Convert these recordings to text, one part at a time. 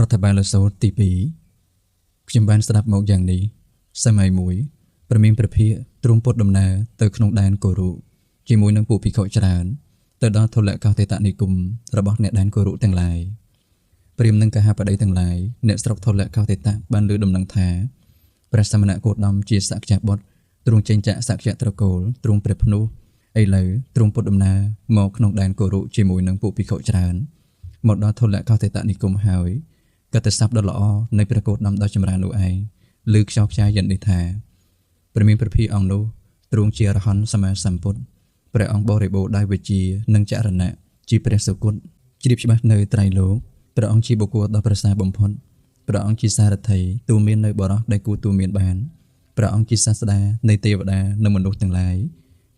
រដ្ឋបាលសូត្រទី2ខ្ញុំបានស្ដាប់មកយ៉ាងនេះសម័យមួយព្រះមានព្រះភិក្ខទ្រង់ពុទ្ធដំណើរទៅក្នុងដែនកុរុជាមួយនឹងពួកភិក្ខុច្រើនទៅដល់ធុលកោទេតនិគមរបស់អ្នកដែនកុរុទាំងឡាយព្រាហ្មណ៍និងកហបតីទាំងឡាយអ្នកស្រុកធុលកោទេតបានលើដំណឹងថាព្រះសមណគោតមជាសក្យបុត្រទ្រង់ចេញចាកសក្យត្រកូលទ្រង់ព្រះភ្នោះឥឡូវទ្រង់ពុទ្ធដំណើរមកក្នុងដែនកុរុជាមួយនឹងពួកភិក្ខុច្រើនមកដល់ធុលកោទេតនិគមហើយកតស័ព្ទដ៏ល្អនៃព្រះគោតមដ៏ចម្រើននោះឯងឮខ្យល់ខ្ចាយយ៉ាងនេះថាព្រះមានព្រះភិក្ខអង្គនោះទ្រង់ជាអរហន្តសម្មាសម្ពុទ្ធព្រះអង្គបរិបូរណ៍ដោយវិជ្ជានិងចរណៈជាព្រះសុគតជ្រាបច្បាស់នៅត្រៃលោកព្រះអង្គជាបុគ្គលដ៏ប្រសើរបំផុតព្រះអង្គជាសារថីទូមាននៅបរោះដែលគួរទូមានបានព្រះអង្គជាសាស្តានៃទេវតានិងមនុស្សទាំងឡាយ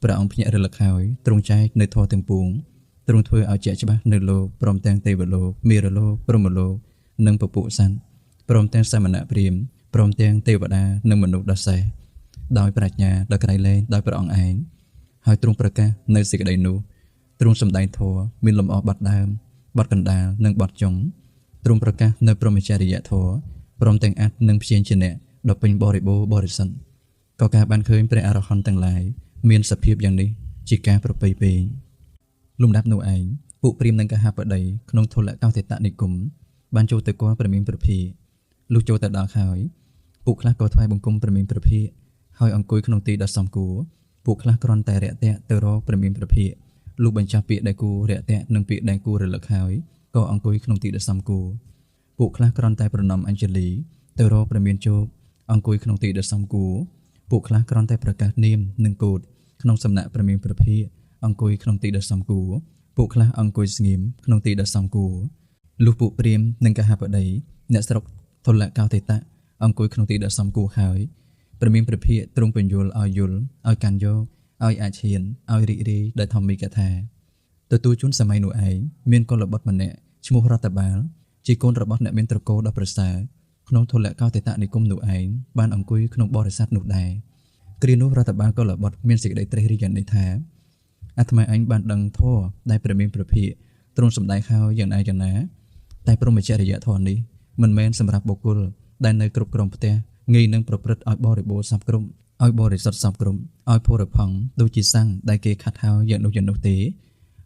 ព្រះអង្គភ្ញាក់រលឹកហើយទ្រង់ចែកនៅធម៌ទាំងពួងទ្រង់ធ្វើឲ្យជាក់ច្បាស់នៅលោកព្រមទាំងទេវលោកមេរលោកព្រហ្មលោកនិងពពួកសត្វព្រមទាំងសមណព្រាហ្មណ៍ព្រមទាំងទេវតានិងមនុស្សដ៏សេះដោយប្រាជ្ញាដ៏ក្រៃលែងដោយព្រះអង្គឯងហើយទ្រង់ប្រកាសនៅសេចក្តីនោះទ្រង់សម្ដែងធម៌មានលម្អបတ်ដើមបတ်កណ្ដាលនិងបတ်ចុងទ្រង់ប្រកាសនៅព្រហ្មចរិយធម៌ព្រមទាំងអត្តនិងព្យាញ្ជនៈដ៏ពេញបរិបូរណ៍បរិសុទ្ធក៏ការបានឃើញព្រះអរហន្តទាំងឡាយមានសភាពយ៉ាងនេះជាការប្រពៃពេកលំដាប់នោះឯងពួកព្រាហ្មណ៍និងកហបតីក្នុងធុលកោទេតនិគមបានចូលទៅគាល់ព្រះមានព្រះភិក្ខលុះចូលទៅដល់ហើយពួកខ្លះក៏ថ្វាយបង្គំព្រះមានព្រះភិក្ខហើយអង្គុយក្នុងទីដ៏សមគួរពួកខ្លះគ្រាន់តែរាក់ទាក់ទៅរកព្រះមានព្រះភិក្ខលុះបញ្ចប់ពាក្យដែលគួររាក់ទាក់និងពាក្យដែលគួររលឹកហើយក៏អង្គុយក្នុងទីដ៏សមគួរពួកខ្លះគ្រាន់តែប្រណម្យអញ្ជលីទៅរកព្រះមានជោគអង្គុយក្នុងទីដ៏សមគួរពួកខ្លះគ្រាន់តែប្រកាសនាមនិងកោតក្នុងសំណាក់ព្រះមានព្រះភិក្ខអង្គុយក្នុងទីដ៏សមគួរពួកខ្លះអង្គុយស្ងៀមក្នុងទីដ៏សមគួរលុះពួកព្រាហ្មណ៍និងកហបតីអ្នកស្រុកធុលកោទេតៈអង្គុយក្នុងទីដ៏សមគួរហើយព្រះមានព្រះភិក្ខទ្រង់ពន្យល់ឲ្យយល់ឲ្យកាន់យកឲ្យអាចហ៊ានឲ្យរីករាយដោយធម្មិកថាទទួលជូនសម័យនោះឯងមានកុលបុត្រម្នាក់ឈ្មោះរដ្ឋបាលជាកូនរបស់អ្នកមានត្រកូលដ៏ប្រសើរក្នុងធុលកោទេតនិគមនោះឯងបានអង្គុយក្នុងបរិស័ទនោះដែរគ្រានោះរដ្ឋបាលកុលបុត្រមានសេចក្តីត្រេះរិះយ៉ាងនេះថាអាត្មាអញបានដឹងធម៌ដែលព្រះមានព្រះភិក្ខទ្រង់សម្ដែងហើយយ៉ាងណាយ៉ាងណាតែព្រហ្មចរិយធម៌នេះមិនមែនសម្រាប់បុគ្គលដែលនៅគ្រប់គ្រងផ្ទះងាយនឹងប្រព្រឹត្តឲ្យបរិបូរណ៍សពគ្រប់ឲ្យបរិសុទ្ធសពគ្រប់ឲ្យផូរផង់ដូចជាសាំងដែលគេខាត់ហើយយ៉ាងនោះយ៉ាងនោះទេ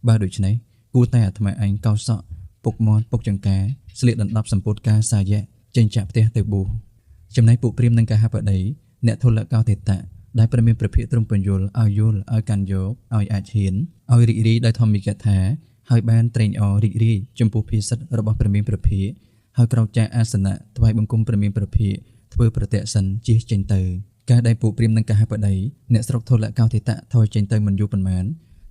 បើដូច្នេះគួរតែអាត្មាអញកោសក់ពុកមាត់ពុកចង្ការស្លៀកដណ្ដប់សម្ពុតការសាយៈចេញចាក់ផ្ទះទៅបួសចំណែកពួកព្រាហ្មណ៍និងកហបតីអ្នកធុលកោទេតៈដែលព្រះមានព្រះភិក្ខទ្រង់ពន្យល់ឲ្យយល់ឲ្យកាន់យកឲ្យអាចហ៊ានឲ្យរីករាយដោយធម្មិកថាហើយបានត្រេកអររីករាយចំពោះភាសិទ្ធរបស់ព្រះមានព្រះភិក្ខហើយក្រោកចាកអាសនៈថ្វាយបង្គំព្រះមានព្រះភិក្ខធ្វើប្រតិសិនជិះចេញទៅការដែលពួកព្រាហ្មណ៍និងកហបតីអ្នកស្រុកធុលកោទេតៈថយចេញទៅមិនយូរប៉ុន្មាន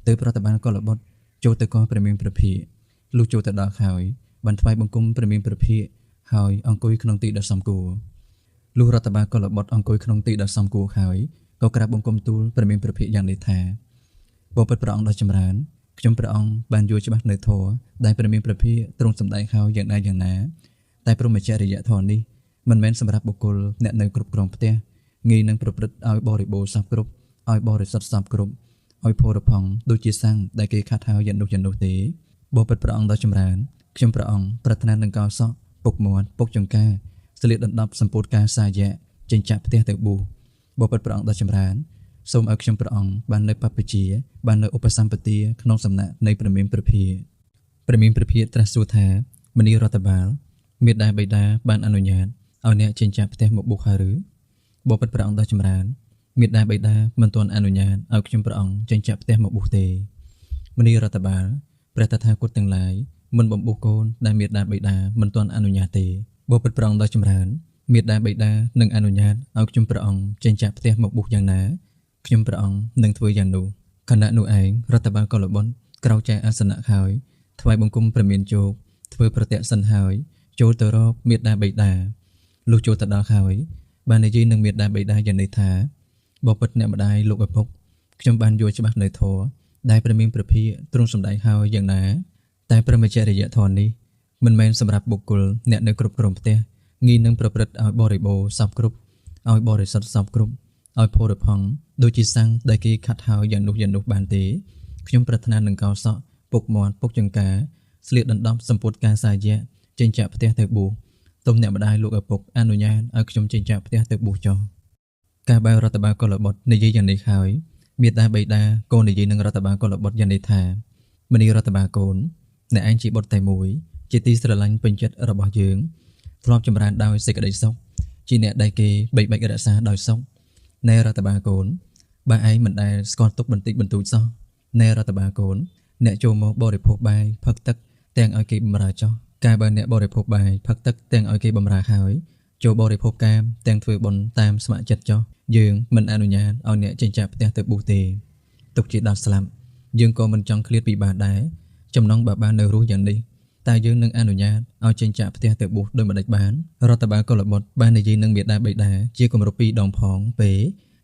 ទៅប្រតិបាលកុលបុត្រចូលទៅកោព្រះមានព្រះភិក្ខលុះចូលទៅដល់ហើយបានថ្វាយបង្គំព្រះមានព្រះភិក្ខហើយអង្គុយក្នុងទីដ៏សមគួរលុះរដ្ឋបាលកុលបុត្រអង្គុយក្នុងទីដ៏សមគួរហើយក៏ក្រាបបង្គំទូលព្រះមានព្រះភិក្ខយ៉ាងនេះថាបបិទ្ធព្រះអង្គដ៏ចម្រើនខ្ញុំព្រះអង្គបានយល់ច្បាស់នៅធម៌ដែលព្រះមានព្រះភិក្ខទ្រង់សម្ដែងហើយយ៉ាងណាយ៉ាងណាតែព្រហ្មចរិយធម៌នេះមិនមែនសម្រាប់បុគ្គលអ្នកនៅគ្រប់គ្រងផ្ទះងាយនឹងប្រព្រឹត្តឲ្យបរិបូរណ៍សពគ្រប់ឲ្យបរិសុទ្ធសពគ្រប់ឲ្យផូរផង់ដូចជាសាំងដែលគេខាត់ហើយយ៉ាងនោះយ៉ាងនោះទេបបិទ្ធព្រះអង្គដ៏ចម្រើនខ្ញុំព្រះអង្គប្រាថ្នានឹងកោសក់ពុកមាត់ពុកចង្ការស្លៀកដណ្ដប់សម្ពុតការសាយៈចេញចាក់ផ្ទះទៅបួសបបិទ្ធព្រះអង្គដ៏ចម្រើនសូមឲ្យខ្ញុំព្រះអង្គបាននៅបព្វជិបាននៅឧបសម្បទាក្នុងសំណាក់នៃព្រះមានព្រះភិក្ខព្រះមានព្រះភិក្ខត្រាស់សួរថាមនីរដ្ឋបាលមេដាបិតាបានអនុញ្ញាតឲ្យអ្នកចេញចាក់ផ្ទះមកបុកហើយឬបបិទ្ធព្រះអង្គដ៏ចម្រើនមេដាបិតាមិនទាន់អនុញ្ញាតឲ្យខ្ញុំព្រះអង្គចេញចាក់ផ្ទះមកបុកទេមនីរដ្ឋបាលព្រះតថាគតទាំងឡាយមិនបំបុះកូនដែលមេដាបិតាមិនទាន់អនុញ្ញាតទេបបិទ្ធព្រះអង្គដ៏ចម្រើនមេដាបិតានឹងអនុញ្ញាតឲ្យខ្ញុំព្រះអង្គចេញចាក់ផ្ទះមកបុកយ៉ាងណាខ្ញុំព្រះអង្គនឹងធ្វើយ៉ាងនោះខណៈនោះឯងរដ្ឋបាលកុលបុត្រក្រោកចាកអាសនៈហើយថ្វាយបង្គំព្រះមានជោគធ្វើប្រតិសិនហើយចូលទៅរកមេដាបិតាលុះចូលទៅដល់ហើយបាននិយាយនឹងមេដាបិតាយ៉ាងនេះថាបបិទ្ធអ្នកម្ដាយលោកឪពុកខ្ញុំបានយល់ច្បាស់នៅធម៌ដែលព្រះមានព្រះភិក្ខទ្រង់សម្ដែងហើយយ៉ាងណាតែព្រហ្មចរិយធម៌នេះមិនមែនសម្រាប់បុគ្គលអ្នកនៅគ្រប់គ្រងផ្ទះងាយនឹងប្រព្រឹត្តឲ្យបរិបូរណ៍សពគ្រប់ឲ្យបរិសុទ្ធសពគ្រប់ឲ្យផូរផង់ដូចជាសាំងដែលគេខាត់ហើយយ៉ាងនោះយ៉ាងនោះបានទេខ្ញុំប្រាថ្នានឹងកោសក់ពុកមាត់ពុកចង្ការស្លៀកដណ្ដប់សម្ពុតការសាយៈចេញចាក់ផ្ទះទៅបួស សូមអ្នកម្ដាយលោកឪពុកអនុញ្ញាតឲ្យខ្ញុំចេញចាកផ្ទះទៅបួសចុះការបើរដ្ឋបាលកុលបុត្រនិយាយយ៉ាងនេះហើយមេដាបិតាក៏និយាយនឹងរដ្ឋបាលកុលបុត្រយ៉ាងនេះថាមនីរដ្ឋបាលកូនអ្នកឯងជាបុត្រតែមួយជាទីស្រឡាញ់ពេញចិត្តរបស់យើងធ្លាប់ចម្រើនដោយសេចក្តីសុខជាអ្នកដែលគេបីបាច់រក្សាដោយសុខណែរដ្ឋបាលកូនបើឯងមិនដែលស្គាល់ទុកបន្តិចបន្តួចសោះណែរដ្ឋបាលកូនអ្នកចូលមកបរិភោគបាយផឹកទឹកទាំងឲ្យគេបម្រើចោះកាលបើអ្នកបរិភោគបាយផឹកទឹកទាំងឲ្យគេបម្រើហើយចូលបរិភោគកាមទាំងធ្វើបុណ្យតាមស្ម័គ្រចិត្តចោះយើងមិនអនុញ្ញាតឲ្យអ្នកចេញចាកផ្ទះទៅបួសទេទុកជាដល់ស្លាប់យើងក៏មិនចង់ឃ្លាតពីបានដែរចំណងបើបាននៅរស់យ៉ាងនេះតែយើងនឹងអនុញ្ញាតឲ្យចេញចាកផ្ទះទៅបួសដោយម្ដេចបានរដ្ឋបាលកុលបុត្របាននិយាយនឹងមេដាបិតាជាគម្រប់2ដងផងពេល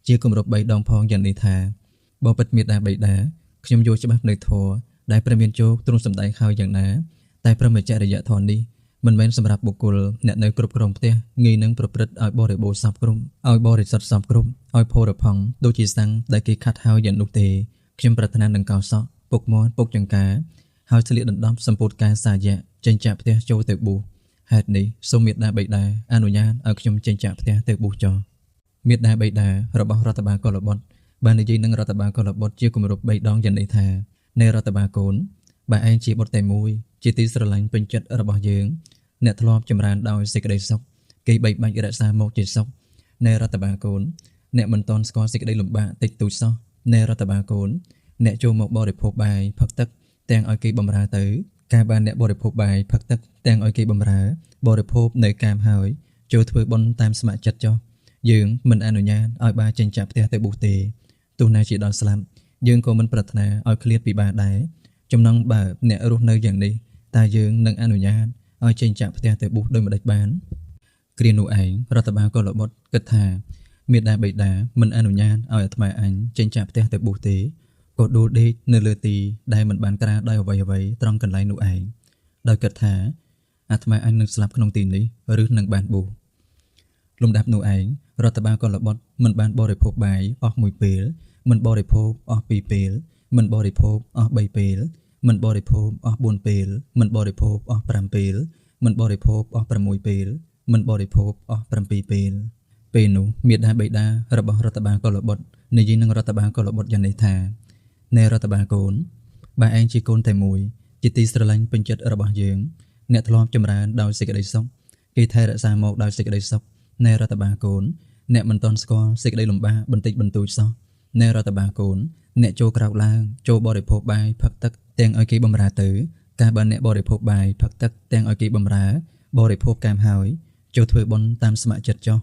ជាគម្រប់3ដងផងយ៉ាងនេះថាបបិទ្ធមេដាបិតាខ្ញុំយល់ច្បាស់នៅធម៌ដែលព្រះមានជោគទ្រង់សម្ដែងហើយយ៉ាងណាតែព្រហ្មចរិយធម៌នេះមិនមែនសម្រាប់បុគ្គលអ្នកនៅគ្រប់គ្រងផ្ទះងាយនឹងប្រព្រឹត្តឲ្យបរិបូរណ៍សពគ្រប់ឲ្យបរិសុទ្ធសពគ្រប់ឲ្យផូរផង់ដូចជាសាំងដែលគេខាត់ហើយយ៉ាងនោះទេខ្ញុំប្រាថ្នានឹងកោសក់ពុកមាត់ពុកចង្ការហើយស្លៀកដណ្ដប់សម្ពុតការសាយៈចេញចាកផ្ទះចូលទៅបួសហេតុនេះសូមមេដាបិតាអនុញ្ញាតឲ្យខ្ញុំចេញចាកផ្ទះទៅបួសចោះមេដាបិតារបស់រដ្ឋបាលកុលបុត្របាននិយាយនឹងរដ្ឋបាលកុលបុត្រជាគម្រប់3ដងយ៉ាងនេះថានៃរដ្ឋបាលកូនបើឯងជាបុត្រតែមួយជាទីស្រឡាញ់ពេញចិត្តរបស់យើងអ្នកធ្លាប់ចម្រើនដោយសេចក្តីសុខគេបីបាច់រក្សាមកជាសុខនៃរដ្ឋបាលកូនអ្នកមិនទាន់ស្គាល់សេចក្តីលំបាកតិចតួចសោះនៃរដ្ឋបាលកូនអ្នកចូលមកបរិភោគបាយផឹកទឹកទាំងឲ្យគេបម្រើទៅការបានអ្នកបរិភោគបាយផឹកទឹកទាំងឲ្យគេបម្រើបរិភោគនៅកាមហើយចូលធ្វើបុណ្យតាមស្ម័គ្រចិត្តចុះយើងមិនអនុញ្ញាតឲ្យបាចេញចាកផ្ទះទៅបួសទេទោះណាជាដល់ស្លាប់យើងក៏មិនប្រាថ្នាឲ្យឃ្លាតពីបាដែរចំណងបើអ្នករស់នៅយ៉ាងនេះតើយើងនឹងអនុញ្ញាតឲ្យចេញចាកផ្ទះទៅបួសដោយម្ដេចបានគ្រានោះឯងរដ្ឋបាលកុលបុត្រគិតថាមេដាបិតាមិនអនុញ្ញាតឲ្យអាត្មាអញចេញចាកផ្ទះទៅបួសទេក៏ដួលដេកនៅលើទីដែលមិនបានក្រាលដោយអ្វីៗត្រង់កន្លែងនោះឯងដោយគិតថាអាត្មាអញនឹងស្លាប់ក្នុងទីនេះឬនឹងបានបួសលំដាប់នោះឯងរដ្ឋបាលកុលបុត្រមិនបានបរិភោគបាយអស់មួយពេលមិនបរិភោគអស់ពីរពេលមិនបរិភោគអស់3ពេលមិនបរិភោគអស់4ពេលមិនបរិភោគអស់5ពេលមិនបរិភោគអស់6ពេលមិនបរិភោគអស់7ពេលពេលនោះមេដាបិតារបស់រដ្ឋបាលកុលបុត្រនិយាយនឹងរដ្ឋបាលកុលបុត្រយ៉ាងនេះថានៃរដ្ឋបាលកូនបើឯងជាកូនតែមួយជាទីស្រឡាញ់ពេញចិត្តរបស់យើងអ្នកធ្លាប់ចម្រើនដោយសេចក្តីសុខគេថែរក្សាមកដោយសេចក្តីសុខនៃរដ្ឋបាលកូនអ្នកមិនទាន់ស្គាល់សេចក្តីលំបាកបន្តិចបន្តួចសោះនៃរដ្ឋបាលកូនអ្នកចូលក្រោកឡើងចូលបរិភោគបាយផឹកទឹកទាំងឲ្យគេបម្រើទៅកាលបើអ្នកបរិភោគបាយផឹកទឹកទាំងឲ្យគេបម្រើបរិភោគកាមហើយចូលធ្វើបុណ្យតាមស្ម័គ្រចិត្តចុះ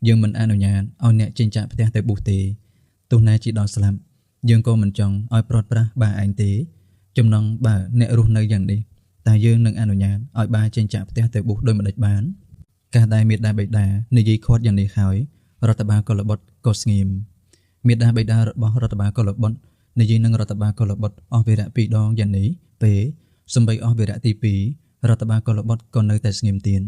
យើងមិនអនុញ្ញាតឲ្យអ្នកចេញចាកផ្ទះទៅបួសទេទោះណាជាដល់ស្លាប់យើងក៏មិនចង់ឲ្យប្រត់ប្រាស់បាឯងទេចំណងបើអ្នករស់នៅយ៉ាងនេះតែយើងនឹងអនុញ្ញាតឲ្យបាចេញចាកផ្ទះទៅបួសដោយម្ដេចបានការដែលមេដាបិតានិយាយខាត់យ៉ាងនេះហើយរដ្ឋបាលកុលបុត្រក៏ស្ងៀមមេដាបិតារបស់រដ្ឋបាលកុលបុត្រនិយាយនឹងរដ្ឋបាលកុលបុត្រអស់វរៈ2ដងយ៉ាងនេះពេលសំបីអស់វរៈទី2រដ្ឋបាលកុលបុត្រក៏នៅតែស្ងៀមទៀត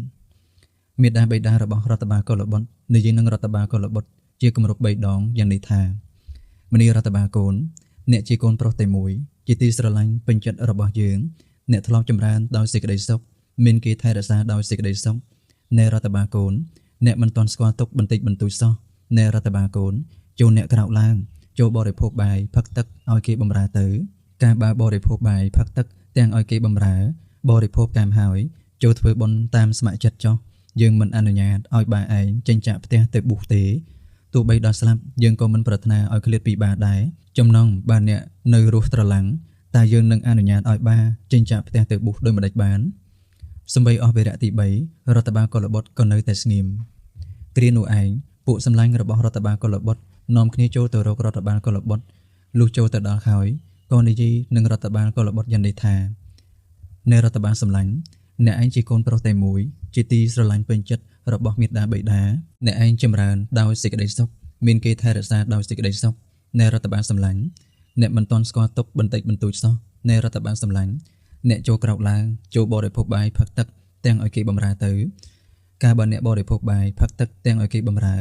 មេដាបិតារបស់រដ្ឋបាលកុលបុត្រនិយាយនឹងរដ្ឋបាលកុលបុត្រជាគម្រប់3ដងយ៉ាងនេះថាមនីរដ្ឋបាលកូនអ្នកជាកូនប្រុសតែមួយជាទីស្រឡាញ់ពេញចិត្តរបស់យើងអ្នកធ្លាប់ចម្រើនដោយសេចក្តីសុខមានគេថែរក្សាដោយសេចក្តីសុខនៃរដ្ឋបាលកូនអ្នកមិនទាន់ស្គាល់ទុកបន្តិចបន្តួចសោះនៃរដ្ឋបាលកូនចូលអ្នកក្រោកឡើងចូលបរិភោគបាយផឹកទឹកឲ្យគេបម្រើទៅការបើបរិភោគបាយផឹកទឹកទាំងឲ្យគេបម្រើបរិភោគតាមហើយចូលធ្វើបុណ្យតាមស្ម័គ្រចិត្តចុះយើងមិនអនុញ្ញាតឲ្យបាឯងចេញចាកផ្ទះទៅបួសទេទោះបីដល់ស្លាប់យើងក៏មិនប្រាថ្នាឲ្យឃ្លាតពីបាដែរចំណងបើអ្នកនៅរស់ត្រឡាំងតែយើងនឹងអនុញ្ញាតឲ្យបាចេញចាកផ្ទះទៅបួសដោយម្ដេចបានសំបីអស់វរៈទី3រដ្ឋបាលកុលបុត្រក៏នៅតែស្ងៀមគ្រានោះឯងពួកសម្លាញ់របស់រដ្ឋបាលកុលបុត្រនាំគ្នាចូលទៅរករដ្ឋបាលកុលបុត្រលុះចូលទៅដល់ហើយក៏និយាយនឹងរដ្ឋបាលកុលបុត្រយ៉ាងនេះថានៃរដ្ឋបាលសម្លាញ់អ្នកឯងជាកូនប្រុសតែមួយជាទីស្រឡាញ់ពេញចិត្តរបស់មេដាបិតាអ្នកឯងចម្រើនដោយសេចក្តីសុខមានគេថែរក្សាដោយសេចក្តីសុខនៃរដ្ឋបាលសម្លាញ់អ្នកមិនទាន់ស្គាល់ទុកបន្តិចបន្តួចសោះនៃរដ្ឋបាលសម្លាញ់អ្នកចូលក្រោកឡើងចូលបរិភោគបាយផឹកទឹកទាំងឲ្យគេបម្រើទៅកាលបើអ្នកបរិភោគបាយផឹកទឹកទាំងឲ្យគេបម្រើ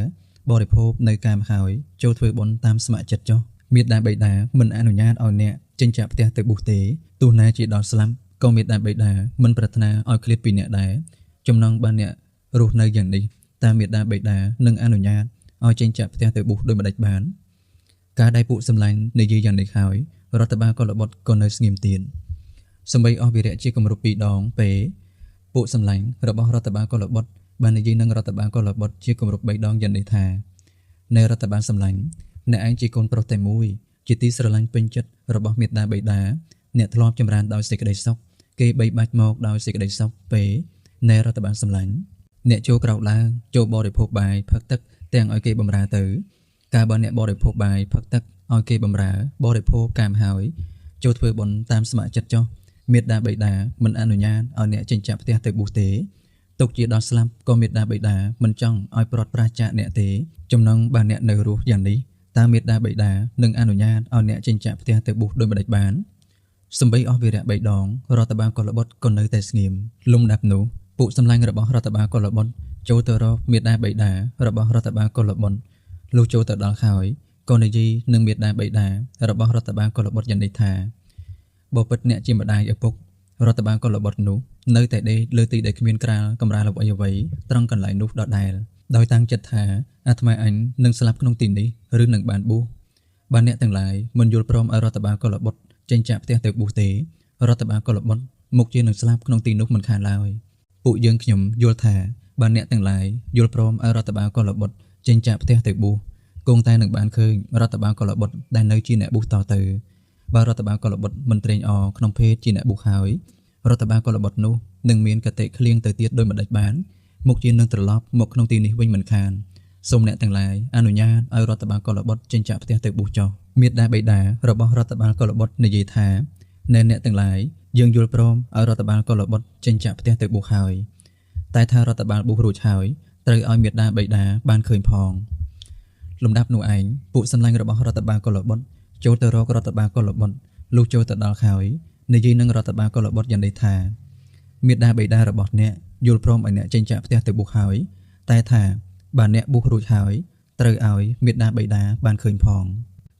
បរិភោគនៅកាមហើយចូលធ្វើបុណ្យតាមស្ម័គ្រចិត្តចុះមេដាបិតាមិនអនុញ្ញាតឲ្យអ្នកចេញចាកផ្ទះទៅបួសទេទោះណាជាដល់ស្លាប់ក៏មេដាបិតាមិនប្រាថ្នាឲ្យឃ្លាតពីអ្នកដែរចំណងបើអ្នក រស់នៅយ៉ាងនេះតើមេដាបិតានឹងអនុញ្ញាតឲ្យចេញចាក់ផ្ទះទៅបុះដោយម្ដេចបានការដែលពួកសម្លាញ់និយាយយ៉ាងនេះហើយរដ្ឋបាលកុលបុត្រក៏នៅស្ងៀមទៀតសម្បីអស់វិរៈជាគម្រប់ពីរដងពេលពួកសម្លាញ់របស់រដ្ឋបាលកុលបុត្របាននិយាយនឹងរដ្ឋបាលកុលបុត្រជាគម្រប់3ដងយ៉ាងនេះថានៅរដ្ឋបាលសម្លាញ់អ្នកឯងជាកូនប្រុសតែមួយជាទីស្រឡាញ់ពេញចិត្តរបស់មេដាបិតាអ្នកធ្លាប់ចម្រើនដោយសេចក្តីសុខគេបីបាច់មកដោយសេចក្តីសុខពេលនៅរដ្ឋបាលសម្លាញ់អ្នកចូលក្រោកឡើងចូលបរិភោគបាយផឹកទឹកទាំងឲ្យគេបម្រើទៅកាលបើអ្នកបរិភោគបាយផឹកទឹកឲ្យគេបម្រើបរិភោគកាមហើយចូលធ្វើបុណ្យតាមស្ម័គ្រចិត្តចុះមេដាបិតាមិនអនុញ្ញាតឲ្យអ្នកចេញចាក់ផ្ទះទៅបុះទេទុកជាដល់ស្លាប់ក៏មេដាបិតាមិនចង់ឲ្យប្រត់ប្រាសចាកអ្នកទេចំណងបើអ្នកនៅរស់យ៉ាងនេះតើមេដាបិតានឹងអនុញ្ញាតឲ្យអ្នកចេញចាក់ផ្ទះទៅបុះដោយម្ដេចបានសម្បីអស់វីរៈ3ដងរដ្ឋបាលកុលបុត្រក៏នៅតែស្ងៀមលំដាប់នោះពួកសម្លាញ់របស់រដ្ឋបាលកុលបុត្រចូលទៅរកមេដាបិតារបស់រដ្ឋបាលកុលបុត្រលុះចូលទៅដល់ហើយក៏និយាយនឹងមេដាបិតារបស់រដ្ឋបាលកុលបុត្រយ៉ាងនេះថាបពិតអ្នកជាម្ដាយឪពុករដ្ឋបាលកុលបុត្រនោះនៅតែដេកលើទីដែលគ្មានក្រាលកម្រាលអ្វីៗត្រង់កន្លែងនោះដដែលដោយតាំងចិត្តថាអាត្មាអញនឹងស្លាប់ក្នុងទីនេះឬនឹងបានបួសបើអ្នកទាំងឡាយមិនយល់ព្រមឲ្យរដ្ឋបាលកុលបុត្រចេញចាកផ្ទះទៅបួសទេរដ្ឋបាលកុលបុត្រមុខជានឹងស្លាប់ក្នុងទីនោះមិនខានឡើយពួកយើងខ្ញុំយល់ថាបើអ្នកទាំងឡាយយល់ព្រមឲ្យរដ្ឋបាលកុលបុត្រចេញចាកផ្ទះទៅបួសគង់តែនឹងបានឃើញរដ្ឋបាលកុលបុត្រដែលនៅជាអ្នកបួសតទៅបើរដ្ឋបាលកុលបុត្រមិនត្រេងអរក្នុងភេទជាអ្នកបួសហើយរដ្ឋបាលកុលបុត្រនោះនឹងមានកតិឃ្លៀងទៅទៀតដោយមិនដាច់បានមុខជានឹងត្រឡប់មកក្នុងទីនេះវិញមិនខានសូមអ្នកទាំងឡាយអនុញ្ញាតឲ្យរដ្ឋបាលកុលបុត្រចេញចាកផ្ទះទៅបួសចុះមេដាបិតារបស់រដ្ឋបាលកុលបុត្រនិយាយថាណែអ្នកទាំងឡាយយើងយល់ព្រមឲ្យរដ្ឋបាលកុលបុត្រចេញចាកផ្ទះទៅបួសហើយតែថារដ្ឋបាលបួសរួចហើយត្រូវឲ្យមេដាបិតាបានឃើញផងលំដាប់នោះឯងពួកសម្លាញ់របស់រដ្ឋបាលកុលបុត្រចូលទៅរករដ្ឋបាលកុលបុត្រលុះចូលទៅដល់ហើយនិយាយនឹងរដ្ឋបាលកុលបុត្រយ៉ាងនេះថាមេដាបិតារបស់អ្នកយល់ព្រមឲ្យអ្នកចេញចាកផ្ទះទៅបួសហើយតែថាបើអ្នកបួសរួចហើយត្រូវឲ្យមេដាបិតាបានឃើញផង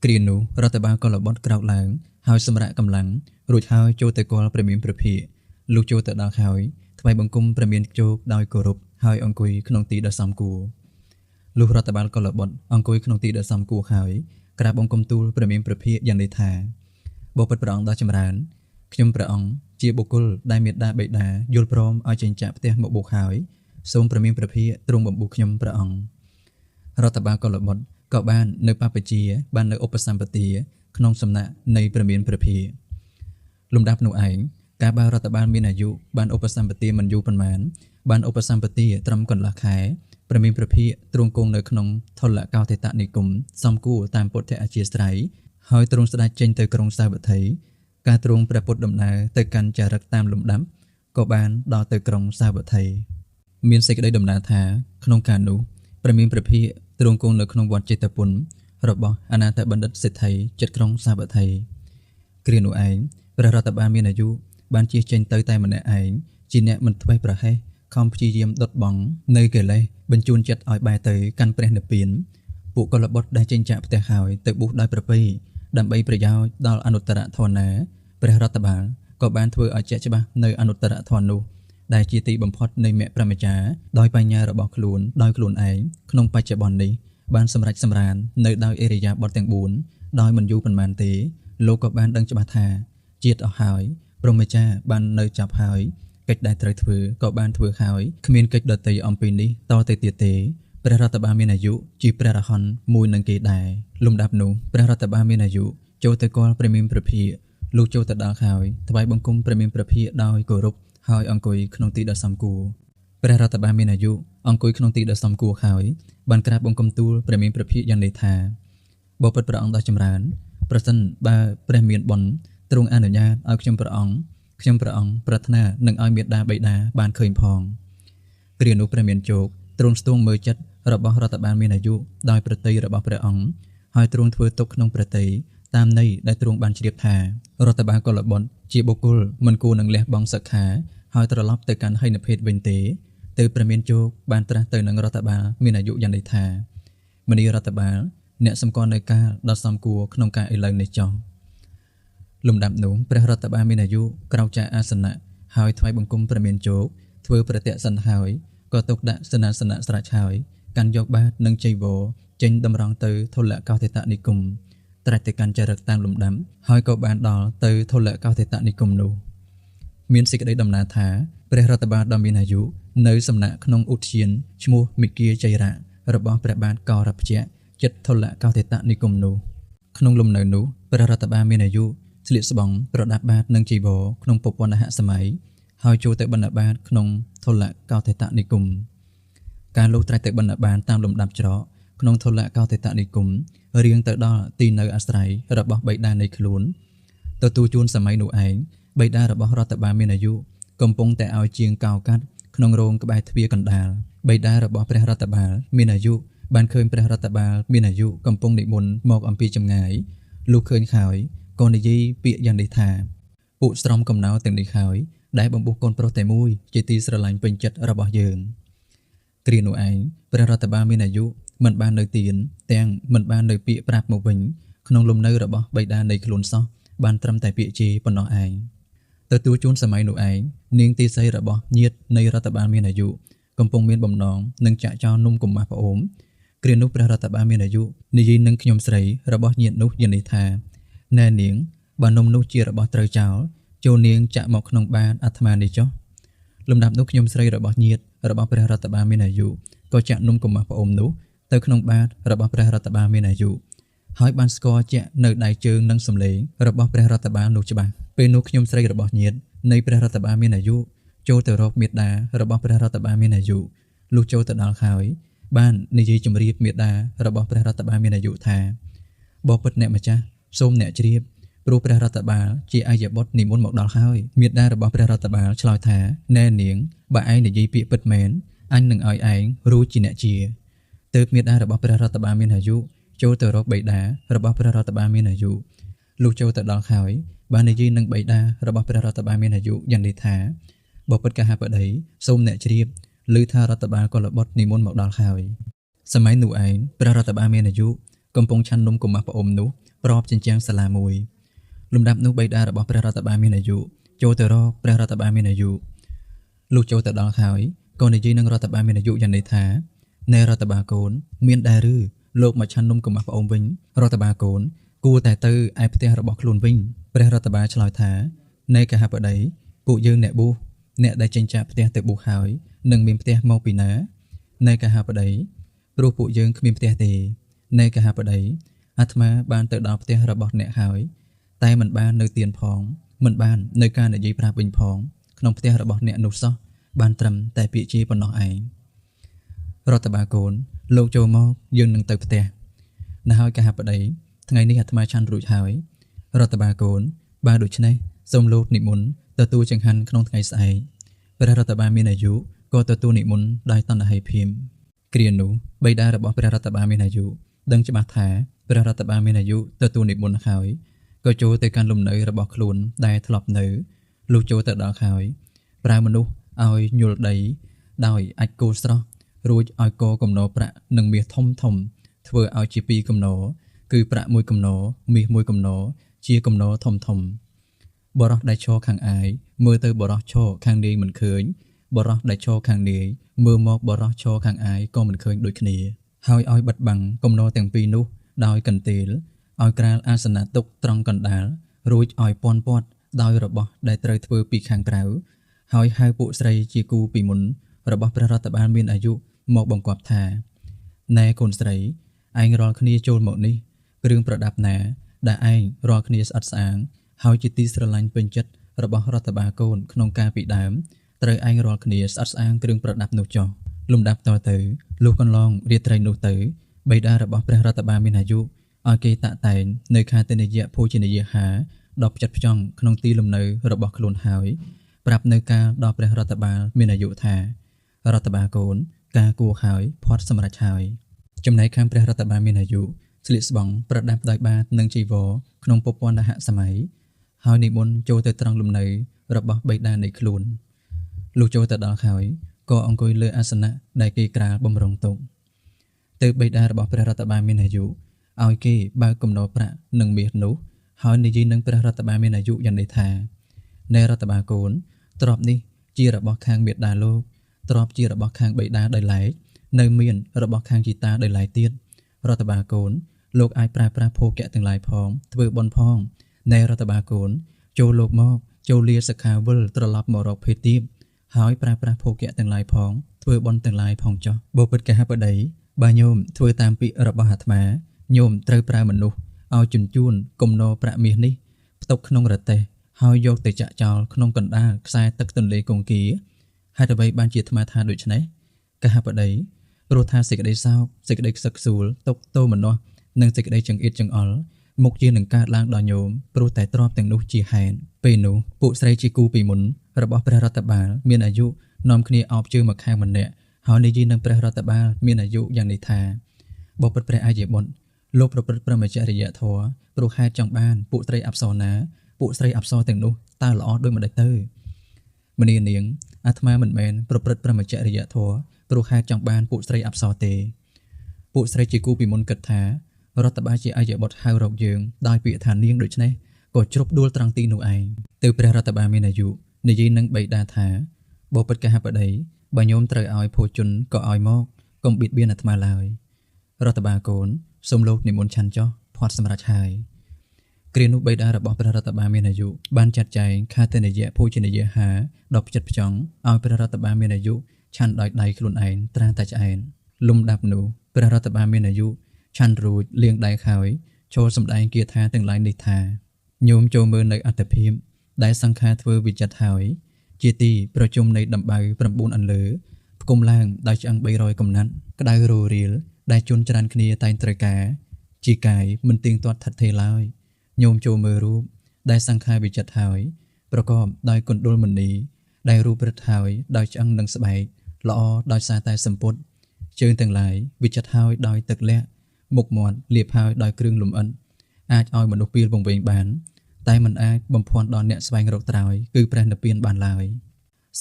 គ្រានោះរដ្ឋបាលកុលបុត្រក្រោកឡើងហើយសម្រាកកម្លាំងរួចហើយចូលទៅគាល់ព្រះមានព្រះភិក្ខលុះចូលទៅដល់ហើយថ្វាយបង្គំព្រះមានជោគដោយគោរពហើយអង្គុយក្នុងទីដ៏សមគួរលុះរដ្ឋបាលកុលបុត្រអង្គុយក្នុងទីដ៏សមគួរហើយក្រាបបង្គំទូលព្រះមានព្រះភិក្ខយ៉ាងនេះថាបបិទ្ធព្រះអង្គដ៏ចម្រើនខ្ញុំព្រះអង្គជាបុគ្គលដែលមេដាបិតាយល់ព្រមឲ្យចេញចាកផ្ទះមកបុកហើយសូមព្រះមានព្រះភិក្ខទ្រង់បំបុះខ្ញុំព្រះអង្គរដ្ឋបាលកុលបុត្រក៏បាននៅបព្វជិបាននៅឧបសម្បទាក្នុងសំណាក់នៃព្រះមានព្រះភិក្ខលំដាប់នោះឯងកាលបើរដ្ឋបាលមានអាយុបានឧបសម្បទាមិនយូរប៉ុន្មានបានឧបសម្បទាត្រឹមកន្លះខែព្រះមានព្រះភិក្ខទ្រង់គង់នៅក្នុងថលកោធិតនិគមសំគួរតាមពុទ្ធអធិស្ឋានហើយទ្រង់ស្ដេចចេញទៅក្រុងសាវត្ថីការទ្រង់ព្រះពុទ្ធដំណើរទៅកាន់ចារិកតាមលំដាប់ក៏បានដល់ទៅក្រុងសាវត្ថីមានសេចក្តីដំណើរថាក្នុងកាលនោះព្រះមានព្រះភិក្ខទ្រង់គង់នៅក្នុងវត្តចេតពុនរបស់អនាថបណ្ឌិតសេដ្ឋីចិត្តក្រុងសាវត្ថីគ្រានោះឯងព្រះរដ្ឋបាលមានអាយុបានជិះចេញទៅតែម្នាក់ឯងជាអ្នកមិនធ្វេសប្រហែសខំព្យាយាមដុតបងនៅកិលេសបញ្ជូនចិត្តឲ្យបែរទៅកាន់ព្រះនិព្វានពួកកុលបុត្រដែលចេញចាកផ្ទះហើយទៅបុះដោយប្រពៃដើម្បីប្រយោជន៍ដល់អនុត្តរធម៌ណាព្រះរដ្ឋបាលក៏បានធ្វើឲ្យជាក់ច្បាស់នៅអនុត្តរធម៌នោះដែលជាទីបំផុតនៃមគ្គព្រហ្មចារ្យដោយបញ្ញារបស់ខ្លួនដោយខ្លួនឯងក្នុងបច្ចុប្បន្ននេះបានសម្រេចសម្រាននៅដោយឥរិយាបថទាំង4ដោយមិនយូរប៉ុន្មានទេលោកក៏បានដឹងច្បាស់ថាជាតិអស់ហើយព្រហ្មចារ្យបាននៅចាប់ហើយកិច្ចដែលត្រូវធ្វើក៏បានធ្វើហើយគ្មានកិច្ចដទៃអំពីនេះតទៅទៀតទេព្រះរដ្ឋបាលមានអាយុជាព្រះរហន្តមួយនឹងគេដែរលំដាប់នោះព្រះរដ្ឋបាលមានអាយុចូលទៅគាល់ព្រះមានព្រះភិក្ខលុះចូលទៅដល់ហើយថ្វាយបង្គំព្រះមានព្រះភិក្ខដោយគោរពហើយអង្គុយក្នុងទីដ៏សមគួរព្រះរដ្ឋបាលមានអាយុអង្គុយក្នុងទីដ៏សមគួរហើយបានក្រាបបង្គំទូលព្រះមានព្រះភិក្ខយ៉ាងនេះថាបបិទ្ធព្រះអង្គដ៏ចម្រើនប្រសិនបើព្រះមានបុណ្យទ្រង់អនុញ្ញាតឲ្យខ្ញុំព្រះអង្គប្រាថ្នានឹងឲ្យមេដាបិតាបានឃើញផងគ្រានោះព្រះមានជោគទ្រង់ស្ទង់មើលចិត្តរបស់រដ្ឋបាលមានអាយុដោយព្រះទ័យរបស់ព្រះអង្គហើយទ្រង់ធ្វើទុកក្នុងព្រះទ័យតាមន័យដែលទ្រង់បានជ្រាបថារដ្ឋបាលកុលបុត្រជាបុគ្គលមិនគួរនឹងលះបង់សិក្ខាហើយត្រឡប់ទៅកាន់ហិនភេទវិញទេទើបព្រះមានជោគបានត្រាស់ទៅនឹងរដ្ឋបាលមានអាយុយ៉ាងនេះថាមនីរដ្ឋបាលអ្នកសម្គាល់នៅកាលដ៏សមគួរក្នុងការឥឡូវនេះចុះលំដាប់នោះព្រះរដ្ឋបាលមានអាយុក្រោកចាកអាសនៈហើយថ្វាយបង្គំព្រះមានជោគធ្វើប្រតិសិនហើយ ក៏ទុកដាក់សេនាសនៈស្រេចហើយកាន់យកបាតនិងចីវរចេញតម្រង់ទៅធុលកោធិតនិគមត្រាច់ទៅកាន់ចារឹកតាមលំដាប់ហើយក៏បានដល់ទៅធុលកោធិតនិគមនោះមានសេចក្តីដំណាលថាព្រះរដ្ឋបាលដ៏មានអាយុនៅសំណាក់ក្នុងឧទ្យានឈ្មោះមិគាចៃរៈរបស់ព្រះបាទកោរព្យៈចិត្តធុលកោធិតនិគមនោះក្នុងលំនៅនោះព្រះរដ្ឋបាលមានអាយុស្លៀកស្បង់ប្រដាប់បាតនិងចីវរក្នុងពពន្ធសម័យហើយចូលទៅបណ្ឌបាតក្នុងធុលកោធិតនិគមការលុះត្រាច់ទៅបណ្ឌបានតាមលំដាប់ច្រកក្នុងធុលកោធិតនិគមរៀងទៅដល់ទីនៅអាស្រ័យរបស់បិតានៃខ្លួនទទួលជួនសម័យនោះឯងបិតារបស់រដ្ឋបាលមានអាយុកំពុងតែឲ្យជាងកោកាត់ក្នុងរោងក្បែរទ្វារកណ្ដាលបិតារបស់ព្រះរដ្ឋបាលមានអាយុបានឃើញព្រះរដ្ឋបាលមានអាយុកំពុងនិមន្តមកអំពីចម្ងាយលុះឃើញហើយក៏និយាយពាក្យយ៉ាងនេះថាពួកស្រំកំណោទាំងនេះហើយដែលបំពុះកូនប្រុសតែមួយជាទីស្រឡាញ់ពេញចិត្តរបស់យើងគ្រានោះឯងព្រះរដ្ឋបាលមានអាយុមិនបាននៅទៀនទាំងមិនបាននៅពាក្យប្រាប់មកវិញក្នុងលំនៅរបស់បិតានៃខ្លួនសោះបានត្រឹមតែពាក្យជេរប៉ុណ្ណោះឯងទទួលជួនសម័យនោះឯងនាងទីសីរបស់ញាតិនៃរដ្ឋបាលមានអាយុកំពុងមានបំណងនឹងចាក់ចោលនំកំមាស់ប្អូនគ្រានោះព្រះរដ្ឋបាលមានអាយុនិយាយនឹងខ្ញុំស្រីរបស់ញាតិនោះយ៉ាងនេះថាណែនាងបើនំនោះជារបស់ត្រូវចោលចូលនាងចាក់មកក្នុងបាតអាត្មានេះចុះលំដាប់នោះខ្ញុំស្រីរបស់ញាតិរបស់ព្រះរដ្ឋបាលមានអាយុក៏ចាក់នំកំមាស់ប្អូននោះទៅក្នុងបាតរបស់ព្រះរដ្ឋបាលមានអាយុហើយបានស្គាល់ជាក់នៅដៃជើងនិងសំឡេងរបស់ព្រះរដ្ឋបាលនោះច្បាស់ពេលនោះខ្ញុំស្រីរបស់ញាតិនៃព្រះរដ្ឋបាលមានអាយុចូលទៅរកមេដារបស់ព្រះរដ្ឋបាលមានអាយុលុះចូលទៅដល់ហើយបាននិយាយជម្រាបមេដារបស់ព្រះរដ្ឋបាលមានអាយុថាបបិទ្ធអ្នកម្ចាស់សូមអ្នកជ្រាបព្រោះព្រះរដ្ឋបាលជាអាយបុត្រនិមន្តមកដល់ហើយមេដារបស់ព្រះរដ្ឋបាលឆ្លើយថាណែនាងបើឯងនិយាយពាក្យពិតមែនអញនឹងឲ្យឯងរួចជាអ្នកជាទើបមេដារបស់ព្រះរដ្ឋបាលមានអាយុចូលទៅរកបិតារបស់ព្រះរដ្ឋបាលមានអាយុលុះចូលទៅដល់ហើយបាននិយាយនឹងបិតារបស់ព្រះរដ្ឋបាលមានអាយុយ៉ាងនេះថាបពិតកហបតីសូមអ្នកជ្រាបឮថារដ្ឋបាលកុលបុត្រនិមន្តមកដល់ហើយសម័យនោះឯងព្រះរដ្ឋបាលមានអាយុកំពុងឆាន់នំកំមាស់ប្អូននោះប្របជញ្ជាំងសាលាមួយលំដាប់នោះបិតារបស់ព្រះរដ្ឋបាលមានអាយុចូលទៅរកព្រះរដ្ឋបាលមានអាយុលុះចូលទៅដល់ហើយក៏និយាយនឹងរដ្ឋបាលមានអាយុយ៉ាងនេះថាណែរដ្ឋបាលកូនមានដែរឬលោកមកឆាន់នំកំមាស់ប្អូនវិញរដ្ឋបាលកូនគួរតែទៅឯផ្ទះរបស់ខ្លួនវិញព្រះរដ្ឋបាលឆ្លើយថាណែកហបតីពួកយើងអ្នកបួសអ្នកដែលចេញចាកផ្ទះទៅបួសហើយនឹងមានផ្ទះមកពីណាណែកហបតីព្រោះពួកយើងគ្មានផ្ទះទេណែកហបតីអាត្មាបានទៅដល់ផ្ទះរបស់អ្នកហើយតែមិនបាននៅទៀនផងមិនបាននៅការនិយាយប្រាប់វិញផងក្នុងផ្ទះរបស់អ្នកនោះសោះបានត្រឹមតែពាក្យជេរប៉ុណ្ណោះឯងរដ្ឋបាលកូនលោកចូលមកយើងនឹងទៅផ្ទះណាស់ហើយកហបតីថ្ងៃនេះអាត្មាឆាន់រួចហើយរដ្ឋបាលកូនបើដូច្នេះសូមលោកនិមន្តទទួលចង្ហាន់ក្នុងថ្ងៃស្អែកព្រះរដ្ឋបាលមានអាយុក៏ទទួលនិមន្តដោយតណ្ហិភិមគ្រានោះបិតារបស់ព្រះរដ្ឋបាលមានអាយុដឹងច្បាស់ថាព្រះរដ្ឋបាលមានអាយុទទួលនិមន្តហើយក៏ចូលទៅកាន់លំនៅរបស់ខ្លួនដែលធ្លាប់នៅលុះចូលទៅដល់ហើយប្រើមនុស្សឲ្យញុលដីដោយអាចគោស្រស់រួចឲ្យកកំណោប្រាក់និងមាសធំធំធ្វើឲ្យជាពីរកំណោគឺប្រាក់មួយកំណោមាសមួយកំណោជាកំណោធំធំបរោះដែលឈរខាងអាយមើលទៅបរោះឈរខាងនាយមិនឃើញបរោះដែលឈរខាងនាយមើលមកបរោះឈរខាងអាយក៏មិនឃើញដូចគ្នាហើយឲ្យបិទបាំងកំណោទាំងពីរនោះដោយកន្ទេលឲ្យក្រាលអាសនៈទុកត្រង់កណ្ដាលរួចឲ្យពន់ពាត់ដោយរបស់ដែលត្រូវធ្វើពីខាងក្រៅហើយហៅពួកស្រីជាគូពីមុនរបស់ព្រះរដ្ឋបាលមានអាយុមកបង្គាប់ថាណែកូនស្រីឯងរាល់គ្នាចូលមកនេះគ្រឿងប្រដាប់ណាដែលឯងរាល់គ្នាស្អិតស្អាងហើយជាទីស្រឡាញ់ពេញចិត្តរបស់រដ្ឋបាលកូនក្នុងការពីដើមត្រូវឯងរាល់គ្នាស្អិតស្អាងគ្រឿងប្រដាប់នោះចុះលំដាប់តទៅលុះកន្លងរាត្រីនោះទៅបិតារបស់ព្រះរដ្ឋបាលមានអាយុឲ្យគេតាក់តែងនៅខាទនិយៈភោជនីយហាដ៏ផ្ចិតផ្ចង់ក្នុងទីលំនៅរបស់ខ្លួនហើយប្រាប់នៅការដល់ព្រះរដ្ឋបាលមានអាយុថារដ្ឋបាលកូនការគួរហើយផាត់សម្រេចហើយចំណែកខាងព្រះរដ្ឋបាលមានអាយុស្លៀកស្បង់ប្រដាប់ដោយបាតនិងចីវរក្នុងពពន្ធសម័យហើយនិមន្តចូលទៅត្រង់លំនៅរបស់បិតានៃខ្លួនលុះចូលទៅដល់ហើយក៏អង្គុយលើអាសនៈដែលគេក្រាលបំរុងទុកទៅបិតារបស់ព្រះរដ្ឋបាលមានអាយុឲ្យគេបើកកំណោប្រាក់និងមាសនោះហើយនិយាយនឹងព្រះរដ្ឋបាលមានអាយុយ៉ាងនេះថាណែរដ្ឋបាលកូនទ្រព្យនេះជារបស់ខាងមេដាលោក ទ្រព្យជារបស់ខាងបិតាដោយឡែកនៅមានរបស់ខាងជីតាដោយឡែកទៀតរដ្ឋបាលកូនលោកអាចប្រើប្រាស់ភោគៈទាំងឡាយផងធ្វើបុណ្យផងណែរដ្ឋបាលកូនចូលលោកមកចូលលាសិក្ខាវិលត្រឡប់មករកភេទទៀតហើយប្រើប្រាស់ភោគៈទាំងឡាយផងធ្វើបុណ្យទាំងឡាយផងចុះបពិតកហបតីបើញោមធ្វើតាមពាក្យរបស់អាត្មាញោមត្រូវប្រើមនុស្សឲ្យជញ្ជូនគំនរប្រាក់មាសនេះផ្ទុកក្នុងរទេះហើយយកទៅចាក់ចោលក្នុងកណ្ដាលខ្សែទឹកទន្លេគង្គាហេតុអ្វីបានជាអាត្មាថាដូច្នេះកហបតីព្រោះថាសេចក្តីសោកសេចក្តីខ្សឹកខ្សួលទុក្ខទោមនស្សនិងសេចក្តីចង្អៀតចង្អល់មុខជានឹងកើតឡើងដល់ញោមព្រោះតែទ្រព្យទាំងនោះជាហេតុពេលនោះពួកស្រីជាគូពីមុនរបស់ព្រះរដ្ឋបាលមានអាយុនាំគ្នាអោបជើងមកខាងម្នាក់ហើយនិយាយនឹងព្រះរដ្ឋបាលមានអាយុយ៉ាងនេះថាបពិតព្រះអាយបុត្រលោកប្រព្រឹត្តព្រហ្មចរិយធម៌ព្រោះហេតុចង់បានពួកស្រីអប្សរណាពួកស្រីអប្សរទាំងនោះតើល្អដូចម្តេចទៅមនានាងអាត្មាមិនមែនប្រព្រឹត្តព្រហ្មចរិយធម៌ព្រោះហេតុចង់បានពួកស្រីអប្សរទេពួកស្រីជាគូពីមុនគិតថារដ្ឋបាលជាអាយបុត្រហៅរកយើងដោយពាក្យថានាងដូច្នេះក៏ជ្រុបដួលត្រង់ទីនោះឯងទៅព្រះរដ្ឋបាលមានអាយុនិយាយនឹងបិតាថាបពិតកហបតីបើញោមត្រូវឲ្យភោជនក៏ឲ្យមកកុំបៀតបៀនអាត្មាឡើយរដ្ឋបាលកូនសូមលោកនិមន្តឆាន់ចុះផាត់សម្រាប់ហើយគ្រានោះបិតារបស់ព្រះរដ្ឋបាលមានអាយុបានចាត់ចែងខាតនិយៈភោជនីយហាដ៏ផ្ចិតផ្ចង់ឲ្យព្រះរដ្ឋបាលមានអាយុឆាន់ដោយដៃខ្លួនឯងត្រាតែឆ្អែតលំដាប់នោះព្រះរដ្ឋបាលមានអាយុឆាន់រួចលាងដៃហើយចូលសម្ដែងគាថាទាំងឡាយនេះថាញោមចូលមើលនៅអត្តភាពដែលសង្ខារធ្វើវិចិត្រហើយជាទីប្រជុំនៃដំបៅ9អន្លើផ្គុំឡើងដោយឆ្អឹង300កំណាត់ក្តៅរោរៀលដែលជន់ច្រើនគ្នាតែងត្រូវការជាកាយមិនទៀងទាត់ថិតថេរឡើយញោមចូលមើលរូបដែលសង្ខារវិចិត្រហើយប្រកបដោយគុណ្ឌលមនីដែលរូបរិទ្ធហើយដោយឆ្អឹងនិងស្បែកល្អដោយសារតែសម្ពុតជើងទាំងឡាយវិចិត្រហើយដោយទឹកលក្ខមុខមាត់លាបហើយដោយគ្រឿងលម្អិតអាចឲ្យមនុស្សពីលវង្វេងបានតែមិនអាចបំភាន់ដល់អ្នកស្វែងរកត្រើយគឺព្រះនិព្វានបានឡើយ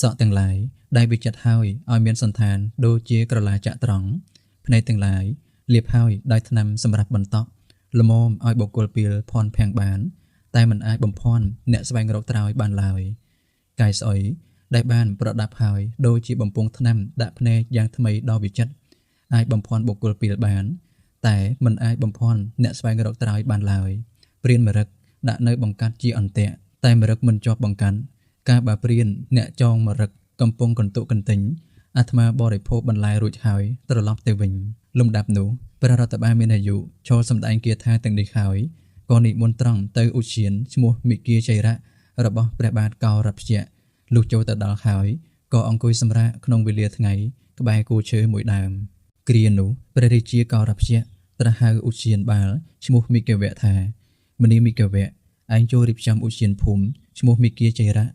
សក់ទាំងឡាយដែលវិចិត្រហើយឲ្យមានសន្តានដូចជាក្រឡាចាក់ត្រង់ភ្នែកទាំងឡាយលាបហើយដោយថ្នាំសម្រាប់បន្តក់ល្មមឲ្យបុគ្គលពីលភ័ន្តភាំងបានតែមិនអាចបំភាន់អ្នកស្វែងរកត្រើយបានឡើយកាយស្អុយដែលបានប្រដាប់ហើយដូចជាបំពង់ថ្នាំដាក់ភ្នែកយ៉ាងថ្មីដ៏វិចិត្រអាចបំភាន់បុគ្គលពីលបានតែមិនអាចបំភាន់អ្នកស្វែងរកត្រើយបានឡើយព្រានមរឹកដាក់នៅបង្កាត់ជាអន្ទាក់តែមរឹកមិនជាប់បង្កាន់ការបើព្រានអ្នកចងមរឹកកំពុងកន្ទុកកន្ទិញអាត្មាបរិភោគបន្លែរួចហើយត្រឡប់ទៅវិញលំដាប់នោះព្រះរដ្ឋបាលមានអាយុចូលសម្ដែងគាថាទាំងនេះហើយក៏និមន្តត្រង់ទៅឧទ្យានឈ្មោះមិគាចៃរៈរបស់ព្រះបាទកោរព្យៈលុះចូលទៅដល់ហើយក៏អង្គុយសម្រាកក្នុងវេលាថ្ងៃក្បែរគូឈើមួយដើមគ្រានោះព្រះរាជាកោរព្យៈត្រាស់ហៅឧទ្យានបាលឈ្មោះមិគវៈថាមនីមិគវៈឯងចូលរៀបចំឧទ្យានភូមិឈ្មោះមិគាចៃរៈ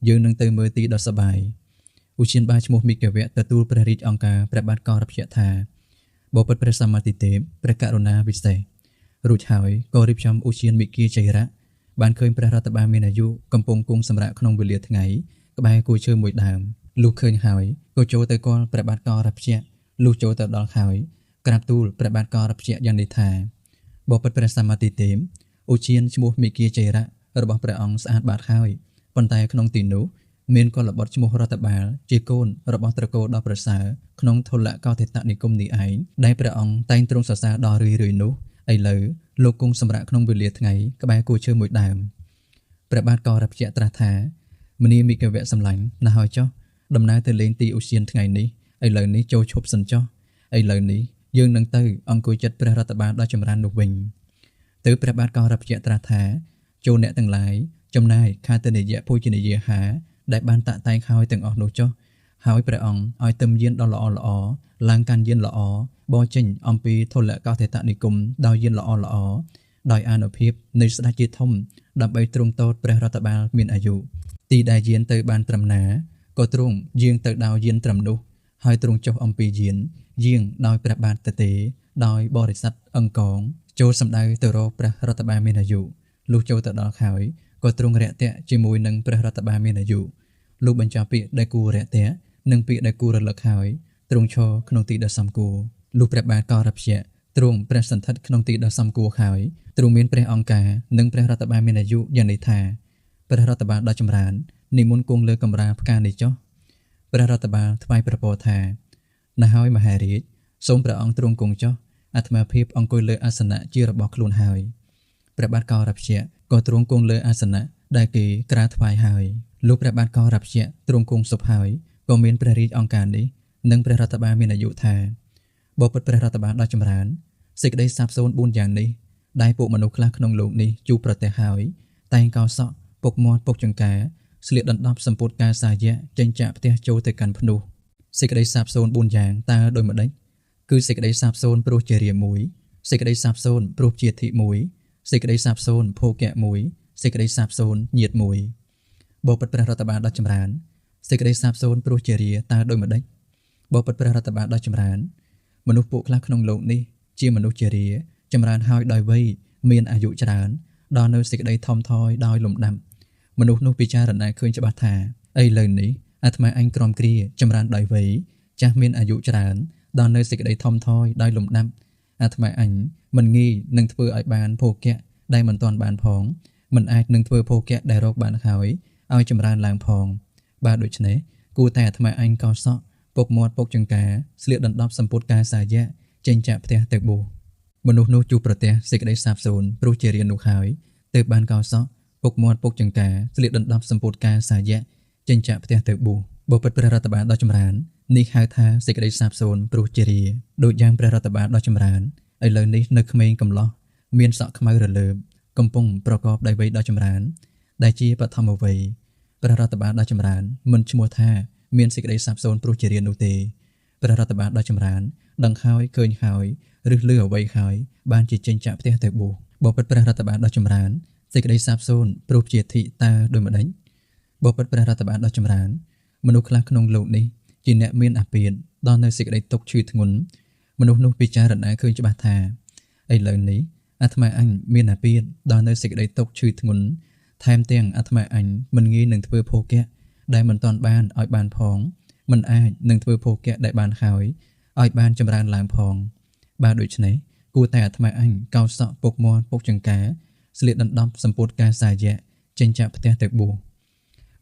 យើងនឹងទៅមើលទីដ៏សប្បាយឧទ្យានបាលឈ្មោះមិគវៈទទួលព្រះរាជអង្គការព្រះបាទកោរព្យៈថាបពិតព្រះសម្មាទិទេពព្រះករុណាវិសេសរួចហើយក៏រៀបចំឧទ្យានមិគាចៃរៈបានឃើញព្រះរដ្ឋបាលមានអាយុកំពុងគង់សម្រាកក្នុងវេលាថ្ងៃក្បែរគូឈើមួយដើមលុះឃើញហើយក៏ចូលទៅគាល់ព្រះបាទកោរព្យៈលុះចូលទៅដល់ហើយក្រាបទូលព្រះបាទកោរព្យៈយ៉ាងនេះថាបពិតព្រះសម្មាទិទេពឧទ្យានឈ្មោះមិគាចៃរៈរបស់ព្រះអង្គស្អាតបាតហើយប៉ុន្តែក្នុងទីនោះមានកុលបុត្រឈ្មោះរដ្ឋបាលជាកូនរបស់ត្រកូលដ៏ប្រសើរក្នុងធលកោធិតនិគមនេះឯងដែលព្រះអង្គតែងទ្រង់សរសើរដល់រឿយៗនោះឥឡូវលោកគង់សម្រាកក្នុងវេលាថ្ងៃក្បែរគូឈើមួយដើមព្រះបាទកោរព្យៈត្រាស់ថាមនាមិគវៈសម្លាញ់ណាស់ហើយចុះដំណើរទៅលេងទីឧទ្យានថ្ងៃនេះឥឡូវនេះចូលឈប់សិនចុះឥឡូវនេះយើងនឹងទៅអង្គុយចិត្តព្រះរដ្ឋបាលដ៏ចម្រើននោះវិញទៅព្រះបាទកោរព្យៈត្រាស់ថាចូលអ្នកទាំងឡាយចំណាយខាតនិយៈភោជនីយហាដែលបានតាក់តែងហើយទាំងអស់នោះចុះហើយព្រះអង្គឲ្យទឹមយានដ៏ល្អល្អឡើងកាន់យានល្អបរចេញអំពីធលកោធិតនិគមដោយយានល្អល្អដោយអានុភាពនៃស្ដេចជាធំដើម្បីទ្រង់ទតព្រះរដ្ឋបាលមានអាយុទីដែលយានទៅបានត្រឹមណាក៏ទ្រង់យាងទៅដោយយានត្រឹមនោះហើយទ្រង់ចុះអំពីយានយាងដោយព្រះបាទទទេដោយបរិស័ទអង្គងចូលសម្ដៅទៅរកព្រះរដ្ឋបាលមានអាយុលុះចូលទៅដល់ហើយក៏ទ្រង់រាក់ទាក់ជាមួយនឹងព្រះរដ្ឋបាលមានអាយុលុះបញ្ចប់ពាក្យដែលគួររាក់ទាក់និងពាក្យដែលគួររលឹកហើយទ្រង់ឈរក្នុងទីដ៏សមគួរលុះព្រះបាទកោរព្យៈទ្រង់ព្រះសន្ធិដ្ឋក្នុងទីដ៏សមគួរហើយទ្រង់មានព្រះអង្គការនិងព្រះរដ្ឋបាលមានអាយុយ៉ាងនេះថាព្រះរដ្ឋបាលដ៏ចម្រើននិមន្តគង់លើកម្រាលផ្កានេះចុះ ព្រះរដ្ឋបាលថ្វាយព្រះពរថាណះហើយមហារាជសូមព្រះអង្គទ្រង់គង់ចុះអាត្មាភាពអង្គុយលើអាសនៈជារបស់ខ្លួនហើយព្រះបាទកោរព្យៈក៏ទ្រង់គង់លើអាសនៈដែលគេក្រាលថ្វាយហើយលុះព្រះបាទកោរព្យៈទ្រង់គង់សុខហើយក៏មានព្រះរាជអង្គការនេះនិងព្រះរដ្ឋបាលមានអាយុថាបបិទ្ធព្រះរដ្ឋបាលដ៏ចម្រើនសេចក្តីសាបសូន្យ4យ៉ាងនេះដែលពួកមនុស្សខ្លះក្នុងលោកនេះជួបប្រទះហើយតែងកោសក់ពុកមាត់ពុកចង្ការស្លៀកដណ្ដប់សម្ពុតការសាយៈចេញចាកផ្ទះចូលទៅកាន់ភ្នោះសេចក្តីសាបសូន្យ4យ៉ាងតើដោយម្ដេចគឺសេចក្តីសាបសូន្យព្រោះជារាមួយសេចក្តីសាបសូន្យព្រោះជាធិមួយសេចក្តីសាបសូន្យភោគៈមួយសេចក្តីសាបសូន្យញាតមួយបបិទ្ធព្រះរដ្ឋបាលដ៏ចម្រើនសេចក្តីសាបសូន្យព្រោះជារាតើដោយម្ដេចបបិទ្ធព្រះរដ្ឋបាលដ៏ចម្រើនមនុស្សពួកខ្លះក្នុងលោកនេះជាមនុស្សជារាចម្រើនហើយដោយវ័យមានអាយុច្រើនដល់នៅសេចក្តីថមថយដោយលំដាប់មនុស្សនោះពិចារណាឃើញច្បាស់ថាឥឡូវនេះអាត្មាអញក្រំគ្រាចម្រើនដោយវ័យចាស់មានអាយុច្រើនដល់នៅសេចក្តីថមថយដោយលំដាប់អាត្មាអញមិនងាយនឹងធ្វើឲ្យបានភោគៈដែលមិនទាន់បានផងមិនអាចនឹងធ្វើភោគៈដែលរកបានហើយឲ្យចម្រើនឡើងផងបាទដូច្នេះគួរតែអាត្មាអញកោសក់ពុកមាត់ពុកចង្ការស្លៀកដណ្ដប់សម្ពុតការសាយៈចេញចាកផ្ទះទៅបួសមនុស្សនោះជួបប្រទះសេចក្តីសាបសូន្យព្រោះជារៀននោះហើយទើបបានកោសក់ពុកមាត់ពុកចង្ការស្លៀកដណ្ដប់សម្ពុតការសាយៈចេញចាកផ្ទះទៅបួសបបិទ្ធព្រះរដ្ឋបាលដ៏ចម្រើននេះហៅថាសេចក្តីសាបសូន្យព្រោះជារាដូចយ៉ាងព្រះរដ្ឋបាលដ៏ចម្រើនឥឡូវនេះនៅក្មេងកំឡោះមានសក់ខ្មៅរលើបកំពុងប្រកបដោយវ័យដ៏ចម្រើនដែលជាបឋមវ័យព្រះរដ្ឋបាលដ៏ចម្រើនមិនឈ្មោះថាមានសេចក្តីសាបសូន្យព្រោះជារានោះទេព្រះរដ្ឋបាលដ៏ចម្រើនដឹងហើយឃើញហើយឬលឺអ្វីហើយបានជាចេញចាកផ្ទះទៅបួសបបិទ្ធព្រះរដ្ឋបាលដ៏ចម្រើនសេចក្តីសាបសូន្យព្រោះជាធិតើដោយម្ដេចបបិទ្ធព្រះរដ្ឋបាលដ៏ចម្រើនមនុស្សខ្លះក្នុងលោកនេះជាអ្នកមានអាពាធដល់នៅសេចក្តីទុក្ខឈឺធ្ងន់មនុស្សនោះពិចារណាឃើញច្បាស់ថាឥឡូវនេះអាត្មាអញមានអាពាធដល់នៅសេចក្តីទុក្ខឈឺធ្ងន់ថែមទាំងអាត្មាអញមិនងាយនឹងធ្វើភោគៈដែលមិនទាន់បានឲ្យបានផងមិនអាចនឹងធ្វើភោគៈដែលបានហើយឲ្យបានចម្រើនឡើងផងបាទដូច្នេះគួរតែអាត្មាអញកោសក់ពុកមាត់ពុកចង្ការស្លៀកដណ្ដប់សម្ពុតការសាយៈចេញចាកផ្ទះទៅបួស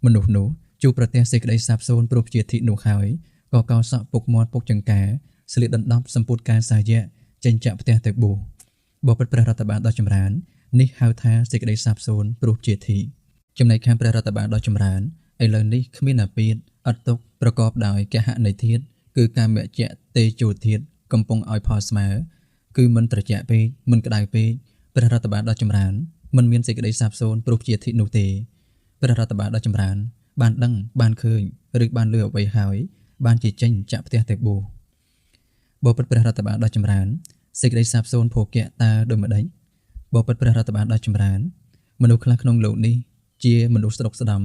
មនុស្សនោះជួបប្រទះសេចក្តីសាបសូន្យព្រោះជាធិនោះហើយក៏កោសក់ពុកមាត់ពុកចង្ការស្លៀកដណ្ដប់សម្ពុតការសាយៈចេញចាកផ្ទះទៅបួសបបិទ្ធព្រះរដ្ឋបាលដ៏ចម្រើននេះហៅថាសេចក្តីសាបសូន្យព្រោះជាធិចំណែកខាងព្រះរដ្ឋបាលដ៏ចម្រើនឥឡូវនេះគ្មានអាពាធអត់ទុកប្រកបដោយកហនិធាតុគឺកាមជៈទេជោធាតុកំពុងឲ្យផលស្មើគឺមិនត្រជាក់ពេកមិនក្តៅពេកព្រះរដ្ឋបាលដ៏ចម្រើនមិនមានសេចក្តីសាបសូន្យព្រោះជាធិនោះទេព្រះរដ្ឋបាលដ៏ចម្រើនបានដឹងបានឃើញឬបានលឺអ្វីហើយបានជាចេញចាក់ផ្ទះទៅបួសបបិទ្ធព្រះរដ្ឋបាលដ៏ចម្រើនសេចក្តីសាបសូន្យភោគៈតើដោយម្ដេចបបិទ្ធព្រះរដ្ឋបាលដ៏ចម្រើនមនុស្សខ្លះក្នុងលោកនេះជាមនុស្សស្ដុកស្ដំ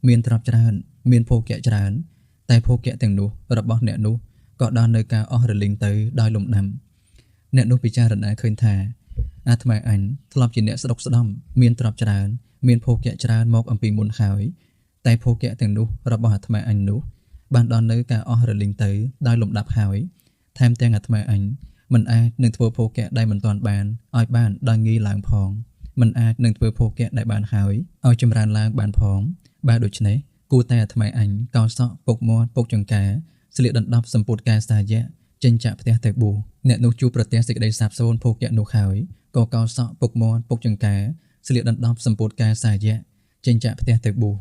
មានទ្រព្យច្រើនមានភោគៈច្រើនតែភោគៈទាំងនោះរបស់អ្នកនោះក៏ដល់នៅការអស់រលីងទៅដោយលំដាប់អ្នកនោះពិចារណាឃើញថាអាត្មាអញធ្លាប់ជាអ្នកស្ដុកស្ដំមានទ្រព្យច្រើនមានភោគៈច្រើនមកអំពីមុនហើយតែភោគៈទាំងនោះរបស់អាត្មាអញនោះបានដល់នៅការអស់រលីងទៅដោយលំដាប់ហើយថែមទាំងអាត្មាអញមិនអាចនឹងធ្វើភោគៈដែលមិនទាន់បានឲ្យបានដល់ងាយឡើងផងមិនអាចនឹងធ្វើភោគៈដែលបានហើយឲ្យចម្រើនឡើងបានផងបាទដូច្នេះគួរតែអាត្មាអញកោសក់ពុកមាត់ពុកចង្ការស្លៀកដណ្ដប់សម្ពុតការសាយៈចេញចាកផ្ទះទៅបួសអ្នកនោះជួបប្រទះសេចក្តីសាបសូន្យភោគៈនោះហើយក៏កោសក់ពុកមាត់ពុកចង្ការស្លៀកដណ្ដប់សម្ពុតការសាយៈចេញចាកផ្ទះទៅបួស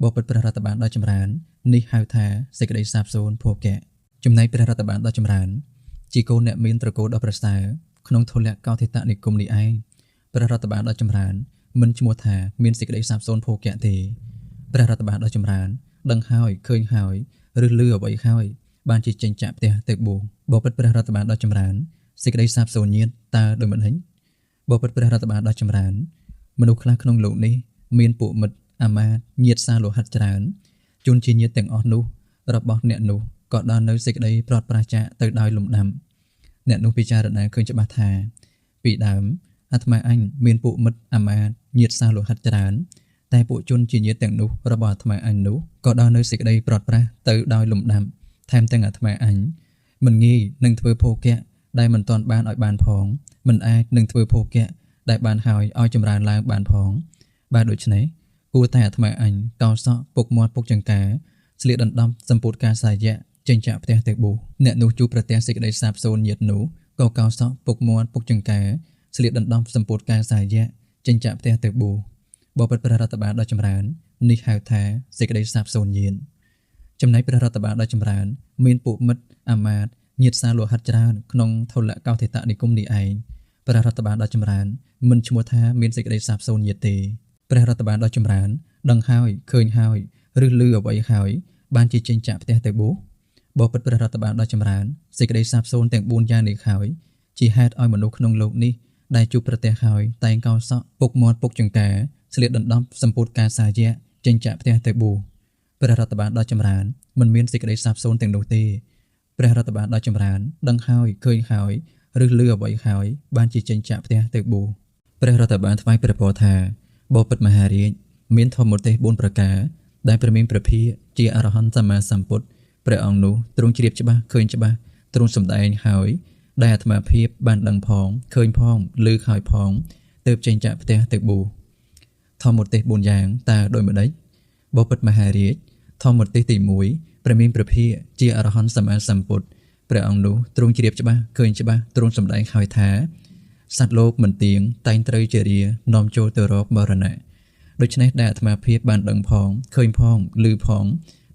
បបិទ្ធព្រះរដ្ឋបាលដ៏ចម្រើននេះហៅថាសេចក្តីសាបសូន្យភោគៈចំណែកព្រះរដ្ឋបាលដ៏ចម្រើនជាកូនអ្នកមានត្រកូលដ៏ប្រសើរក្នុងធុលកោធិតនិគមនេះឯងព្រះរដ្ឋបាលដ៏ចម្រើនមិនឈ្មោះថាមានសេចក្តីសាបសូន្យភោគៈទេព្រះរដ្ឋបាលដ៏ចម្រើនដឹងហើយឃើញហើយឬលឺអ្វីហើយបានជាចេញចាកផ្ទះទៅបួសបបិទ្ធព្រះរដ្ឋបាលដ៏ចម្រើនសេចក្តីសាបសូន្យញាតតើដោយម្ដេចបបិទ្ធព្រះរដ្ឋបាលដ៏ចម្រើនមនុស្សខ្លះក្នុងលោកនេះមានពួកមិត្តអាមាត្យញាតិសាលោហិតច្រើនជនជាញាតិទាំងអស់នោះរបស់អ្នកនោះក៏ដល់នៅសេចក្តីប្រត់ប្រាសចាកទៅដោយលំដាប់អ្នកនោះពិចារណាឃើញច្បាស់ថាពីដើមអាត្មាអញមានពួកមិត្តអាមាត្យញាតិសាលោហិតច្រើនតែពួកជនជាញាតិទាំងនោះរបស់អាត្មាអញនោះក៏ដល់នៅសេចក្តីប្រត់ប្រាសទៅដោយលំដាប់ថែមទាំងអាត្មាអញមិនងាយនឹងធ្វើភោគៈដែលមិនទាន់បានឲ្យបានផងមិនអាចនឹងធ្វើភោគៈដែលបានហើយឲ្យចម្រើនឡើងបានផងបាទដូច្នេះគួរតែអាត្មាអញកោសក់ពុកមាត់ពុកចង្ការ ស្លៀកដណ្ដប់សម្ពុតកាសាយៈចេញចាកផ្ទះទៅបួសអ្នកនោះជួបប្រទះសេចក្តីសាបសូន្យញាតិនោះក៏កោសក់ពុកមាត់ពុកចង្កែស្លៀកដណ្ដប់សម្ពុតកាសាយៈចេញចាកផ្ទះទៅបួសបបិទ្ធព្រះរដ្ឋបាលដ៏ចម្រើននេះហៅថាសេចក្តីសាបសូន្យញាតិចំណែកព្រះរដ្ឋបាលដ៏ចម្រើនមានពួកមិត្តអាមាត្យញាតិសាលោហិតច្រើនក្នុងធុលកោធិតនិគមនេះឯងព្រះរដ្ឋបាលដ៏ចម្រើនមិនឈ្មោះថាមានសេចក្តីសាបសូន្យញាតិទេព្រះរដ្ឋបាលដ៏ចម្រើនដឹងហើយឃើញហើយឬឮអ្វីហើយបានជាចេញចាកផ្ទះទៅបួសបបិទ្ធព្រះរដ្ឋបាលដ៏ចម្រើនសេចក្តីសាបសូន្យទាំង4យ៉ាងនេះហើយជាហេតុឲ្យមនុស្សក្នុងលោកនេះដែលជួបប្រទះហើយតែងកោសក់ពុកមាត់ពុកចង្កាស្លៀកដណ្ដប់សម្ពុតកាសាយៈចេញចាកផ្ទះទៅបួសព្រះរដ្ឋបាលដ៏ចម្រើនមិនមានសេចក្តីសាបសូន្យទាំងនោះទេព្រះរដ្ឋបាលដ៏ចម្រើនដឹងហើយឃើញហើយឬឮអ្វីហើយបានជាចេញចាកផ្ទះទៅបួសព្រះរដ្ឋបាលថ្វាយព្រះពរថាបបិទ្ធមហារាជមានធម្មទេស4ប្រការដែលព្រះមានព្រះភិក្ខជាអរហន្តសម្មាសម្ពុទ្ធព្រះអង្គនោះទ្រង់ជ្រាបច្បាស់ឃើញច្បាស់ទ្រង់សម្ដែងហើយដែលអាត្មាភាពបានដឹងផងឃើញផងឮហើយផងទើបចេញចាកផ្ទះទៅបួសធម្មទេស4យ៉ាងតើដូចម្ដេចបបិទ្ធមហារាជធម្មទេសទី1ព្រះមានព្រះភិក្ខជាអរហន្តសម្មាសម្ពុទ្ធព្រះអង្គនោះទ្រង់ជ្រាបច្បាស់ឃើញច្បាស់ទ្រង់សម្ដែងហើយថាសត្វលោកមិនទៀងតែងត្រូវជារានាំចូលទៅរកមរណៈដូច្នេះដែលអាត្មាភាពបានដឹងផងឃើញផងឮផង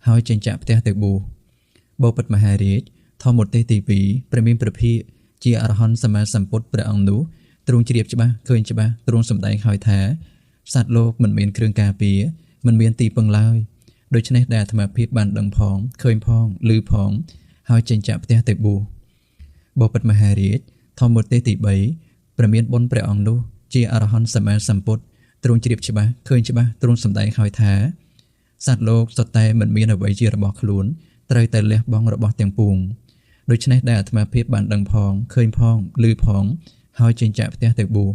ហើយចេញចាកផ្ទះទៅបួសបបិទ្ធមហារាជធម្មទេសទី2ព្រះមានព្រះភិក្ខជាអរហន្តសម្មាសម្ពុទ្ធព្រះអង្គនោះទ្រង់ជ្រាបច្បាស់ឃើញច្បាស់ទ្រង់សម្ដែងហើយថាសត្វលោកមិនមានគ្រឿងការពារមិនមានទីពឹងឡើយដូច្នេះដែលអាត្មាភាពបានដឹងផងឃើញផងឮផងហើយចេញចាកផ្ទះទៅបួសបបិទ្ធមហារាជធម្មទេសទី3ព្រះមានបុណ្យព្រះអង្គនោះជាអរហន្តសម្មាសម្ពុទ្ធទ្រង់ជ្រាបច្បាស់ឃើញច្បាស់ទ្រង់សម្ដែងហើយថាសត្វលោកសុទ្ធតែមិនមានអ្វីជារបស់ខ្លួនត្រូវតែលះបង់របស់ទាំងពួងដូច្នេះដែលអាត្មាភាពបានដឹងផងឃើញផងឮផងហើយចេញចាកផ្ទះទៅបួស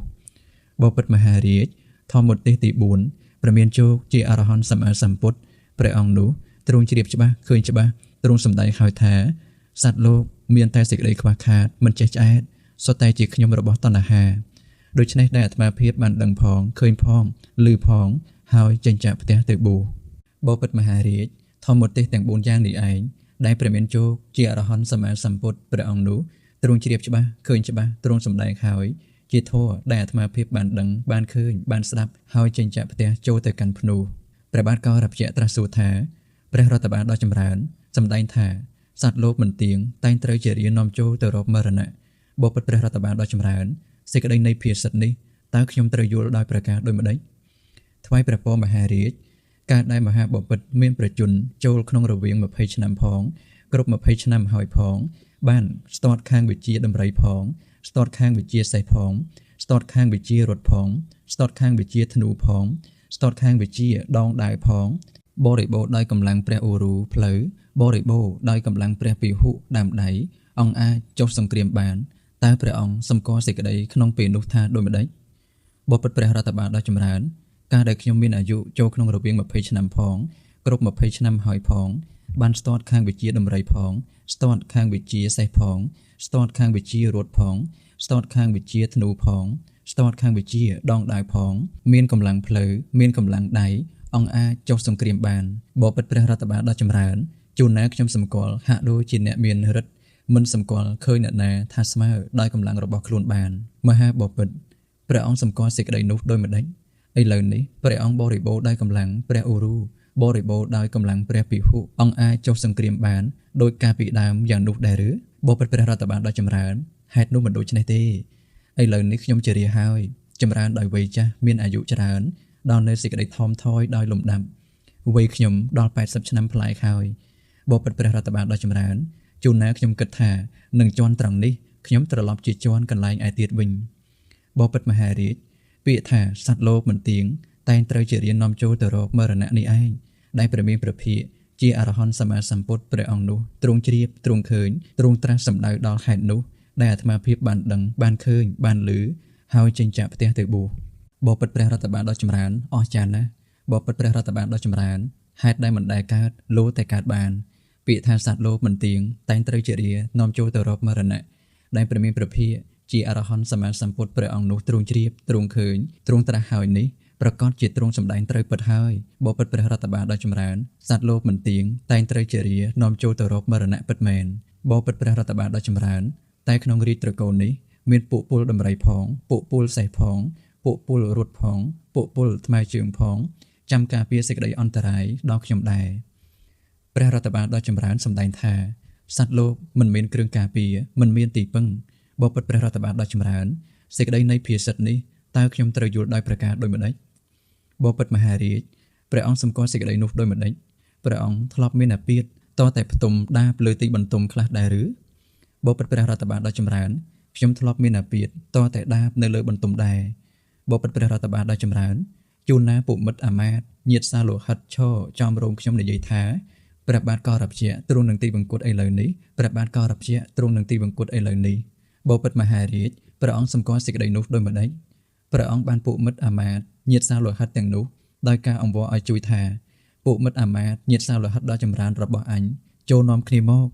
បបិទ្ធមហារាជធម្មទេសទី4ព្រះមានជោគជាអរហន្តសម្មាសម្ពុទ្ធព្រះអង្គនោះទ្រង់ជ្រាបច្បាស់ឃើញច្បាស់ទ្រង់សម្ដែងហើយថាសត្វលោកមានតែសេចក្តីខ្វះខាតមិនចេះឆ្អែតសុទ្ធតែជាខ្ញុំរបស់តណ្ហាដូច្នេះដែលអាត្មាភាពបានដឹងផងឃើញផងឮផងហើយចេញចាកផ្ទះទៅបួសបបិទ្ធមហារាជធម្មទេសទាំង4យ៉ាងនេះឯងដែលព្រះមានជោគជាអរហន្តសម្មាសម្ពុទ្ធព្រះអង្គនោះទ្រង់ជ្រាបច្បាស់ឃើញច្បាស់ទ្រង់សម្ដែងហើយជាធម៌ដែលអាត្មាភាពបានដឹងបានឃើញបានស្ដាប់ហើយចេញចាកផ្ទះចូលទៅកាន់ភ្នោះព្រះបាទកោរព្យៈត្រាស់សួរថាព្រះរដ្ឋបាលដ៏ចម្រើនសម្ដែងថាសត្វលោកមិនទៀងតែងត្រូវជារានាំចូលទៅរកមរណៈបបិទ្ធព្រះរដ្ឋបាលដ៏ចម្រើនសេចក្តីនៃភាសិតនេះតើខ្ញុំត្រូវយល់ដោយប្រការដូចម្ដេចថ្វាយព្រះពរមហារាជការដែលមហាបពិត្រមានប្រជញ្ញចូលក្នុងរវាង20ឆ្នាំផងគ្រប់20ឆ្នាំហើយផងបានស្ទាត់ខាងវិជាដំរីផងស្ទាត់ខាងវិជាសេះផងស្ទាត់ខាងវិជារត់ផងស្ទាត់ខាងវិជាធ្នូផងស្ទាត់ខាងវិជាដងដាវផងបរិបូរដោយកម្លាំងព្រះឧរូផ្លូវបរិបូរដោយកម្លាំងព្រះពិហុដើមដៃអង្គអាចចុះសង្គ្រាមបានតើព្រះអង្គសម្គាល់សេចក្តីក្នុងពេលនោះថាដូចម្ដេចបបិទ្ធព្រះរដ្ឋបាលដ៏ចម្រើនការដែលខ្ញុំមានអាយុចូលក្នុងរវាង20ឆ្នាំផងគ្រប់20ឆ្នាំហើយផងបានស្ទាត់ខាងវិជាដំរីផងស្ទាត់ខាងវិជាសេះផងស្ទាត់ខាងវិជារត់ផងស្ទាត់ខាងវិជាធ្នូផងស្ទាត់ខាងវិជាដងដាវផងមានកម្លាំងផ្លូវមានកម្លាំងដៃអង្គអាចចុះសង្គ្រាមបានបបិទ្ធព្រះរដ្ឋបាលដ៏ចម្រើនជួនណាខ្ញុំសម្គាល់ហាក់ដូចជាអ្នកមានឫទ្ធិមិនសម្គាល់ឃើញអ្នកណាថាស្មើដោយកម្លាំងរបស់ខ្លួនបានមហាបពិត្រព្រះអង្គសម្គាល់សេចក្តីនោះដូចម្ដេចឥឡូវនេះព្រះអង្គបរិបូរដោយកម្លាំងព្រះឧរូបរិបូរដោយកម្លាំងព្រះពិហុអង្គអាចចុះសង្គ្រាមបានដោយការពីដើមយ៉ាងនោះដែរឬបបិទ្ធព្រះរដ្ឋបាលដ៏ចម្រើនហេតុនោះមិនដូច្នេះទេឥឡូវនេះខ្ញុំជរាហើយចម្រើនដោយវ័យចាស់មានអាយុច្រើនដល់នៅសេចក្តីថមថយដោយលំដាប់វ័យខ្ញុំដល់80ឆ្នាំប្លែកហើយបបិទ្ធព្រះរដ្ឋបាលដ៏ចម្រើនជួនណាខ្ញុំគិតថានឹងជន់ត្រង់នេះខ្ញុំត្រឡប់ជាជន់កន្លែងឯទៀតវិញបបិទ្ធមហារាជពាក្យថាសត្វលោកមិនទៀងតែងត្រូវជារានាំចូលទៅរកមរណៈនេះឯងដែលព្រះមានព្រះភិក្ខជាអរហន្តសម្មាសម្ពុទ្ធព្រះអង្គនោះទ្រង់ជ្រាបទ្រង់ឃើញទ្រង់ត្រាស់សម្ដៅដល់ហេតុនោះដែលអាត្មាភាពបានដឹងបានឃើញបានឮហើយចេញចាកផ្ទះទៅបួសបបិទ្ធព្រះរដ្ឋបាលដ៏ចម្រើនអស្ចារ្យណាស់បបិទ្ធព្រះរដ្ឋបាលដ៏ចម្រើនហេតុដែលមិនដែលកើតលុះតែកើតបានពាក្យថាសត្វលោកមិនទៀងតែងត្រូវជារានាំចូលទៅរកមរណៈដែលព្រះមានព្រះភិក្ខជាអរហន្តសម្មាសម្ពុទ្ធព្រះអង្គនោះទ្រង់ជ្រាបទ្រង់ឃើញទ្រង់ត្រាស់ហើយនេះ ប្រកាសជាទ្រង់សម្ដែងត្រូវពិតហើយបពិតព្រះរដ្ឋបាលដ៏ចម្រើនសត្វលោកមិនទៀងតែងត្រូវជារានាំចូលទៅរកមរណៈពិតមែនបពិតព្រះរដ្ឋបាលដ៏ចម្រើនតែក្នុងរាជត្រកូលនេះមានពួកពលដំរីផងពួកពលសេះផងពួកពលរត់ផងពួកពលថ្មើរជើងផងចាំការពារសេចក្តីអន្តរាយដល់ខ្ញុំដែរព្រះរដ្ឋបាលដ៏ចម្រើនសម្ដែងថាសត្វលោកមិនមានគ្រឿងការពារមិនមានទីពឹងបពិតព្រះរដ្ឋបាលដ៏ចម្រើនសេចក្តីនៃភាសិតនេះតើខ្ញុំត្រូវយល់ដោយប្រការដូចម្តេចបពិតមហារាជព្រះអង្គសម្គាល់សេចក្តីនោះដូចម្តេចព្រះអង្គធ្លាប់មានអាពាធតតែផ្ទុំដាបលើទីបន្ទុំខ្លះដែរឬបពិតព្រះរដ្ឋបាលដ៏ចម្រើនខ្ញុំធ្លាប់មានអាពាធតតែដាបនៅលើបន្ទុំដែរបពិតព្រះរដ្ឋបាលដ៏ចម្រើនជួនណាពួកមិត្តអាមាត្យញាតិសាលោហិតឈរចំរោមខ្ញុំនិយាយថាព្រះបាទកោរព្យៈទ្រង់នឹងទីបង្គត់ឥឡូវនេះព្រះបាទកោរព្យៈទ្រង់នឹងទីបង្គត់ឥឡូវនេះបពិតមហារាជព្រះអង្គសម្គាល់សេចក្តីនោះដូចម្តេចព្រះអង្គបានពួកមិត្តអាមាត្យញាតិសាលោហិតទាំងនោះដោយការអង្វរឲ្យជួយថាពួកមិត្តអាមាត្យញាតិសាលោហិតដ៏ចម្រើនរបស់អញចូលនាំគ្នាមក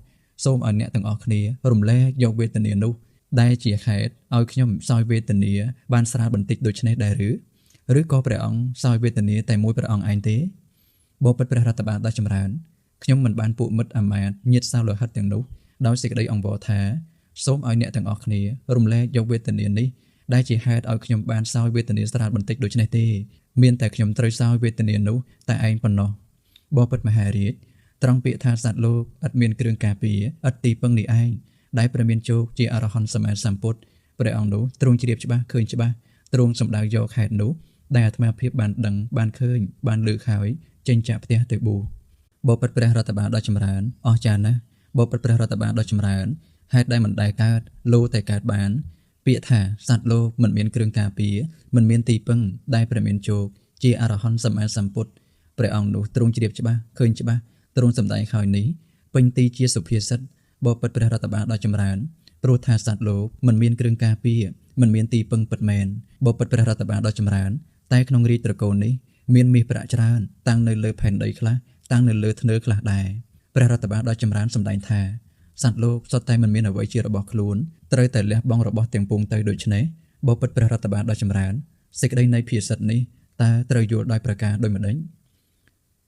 សូមឲ្យអ្នកទាំងអស់គ្នារំលែកយកវេទនានោះដែលជាហេតុឲ្យខ្ញុំសោយវេទនាបានស្រាលបន្តិចដូច្នេះដែរឬក៏ព្រះអង្គសោយវេទនាតែមួយព្រះអង្គឯងទេបពិតព្រះរដ្ឋបាលដ៏ចម្រើនខ្ញុំមិនបានពួកមិត្តអាមាត្យញាតិសាលោហិតទាំងនោះដោយសេចក្តីអង្វរថាសូមឲ្យអ្នកទាំងអស់គ្នារំលែកយកវេទនានេះដែលជាហេតុឲ្យខ្ញុំបានសោយវេទនាស្រាលបន្តិចដូច្នេះទេមានតែខ្ញុំត្រូវសោយវេទនានោះតែឯងប៉ុណ្ណោះបពិតមហារាជត្រង់ពាក្យថាសត្វលោកឥតមានគ្រឿងការពារឥតទីពឹងនេះឯងដែលព្រះមានជោគជាអរហន្តសម្មាសម្ពុទ្ធព្រះអង្គនោះទ្រង់ជ្រាបច្បាស់ឃើញច្បាស់ទ្រង់សម្ដៅយកហេតុនោះដែលអាត្មាភាពបានដឹងបានឃើញបានលើកហើយចេញចាកផ្ទះទៅបួសបពិតព្រះរដ្ឋបាលដ៏ចម្រើនអស្ចារ្យណាស់បពិតព្រះរដ្ឋបាលដ៏ចម្រើនហេតុដែលមិនដែលកើតលោតែកើតបានពាក្យថាសត្វលោកមិនមានគ្រឿងការពារមិនមានទីពឹងដែលព្រះមានជោគជាអរហន្តសម្មាសម្ពុទ្ធព្រះអង្គនោះទ្រង់ជ្រាបច្បាស់ឃើញច្បាស់ទ្រង់សម្ដែងហើយនេះពេញទីជាសុភាសិតបពិតព្រះរដ្ឋបាលដ៏ចម្រើនព្រោះថាសត្វលោកមិនមានគ្រឿងការពារមិនមានទីពឹងពិតមែនបពិតព្រះរដ្ឋបាលដ៏ចម្រើនតែក្នុងរាជត្រកូលនេះមានមាសប្រាក់ច្រើនតាំងនៅលើផែនដីខ្លះតាំងនៅលើធ្នើខ្លះដែរព្រះរដ្ឋបាលដ៏ចម្រើនសម្ដែងថាសត្វលោកសុទ្ធតែមិនមានអ្វីជារបស់ខ្លួនត្រូវតែលះបង់របស់ទាំងពួងទៅដូច្នេះបពិតព្រះរដ្ឋបាលដ៏ចម្រើនសេចក្តីនៃភាសិតនេះតើត្រូវយល់ដោយប្រការដូចម្តេច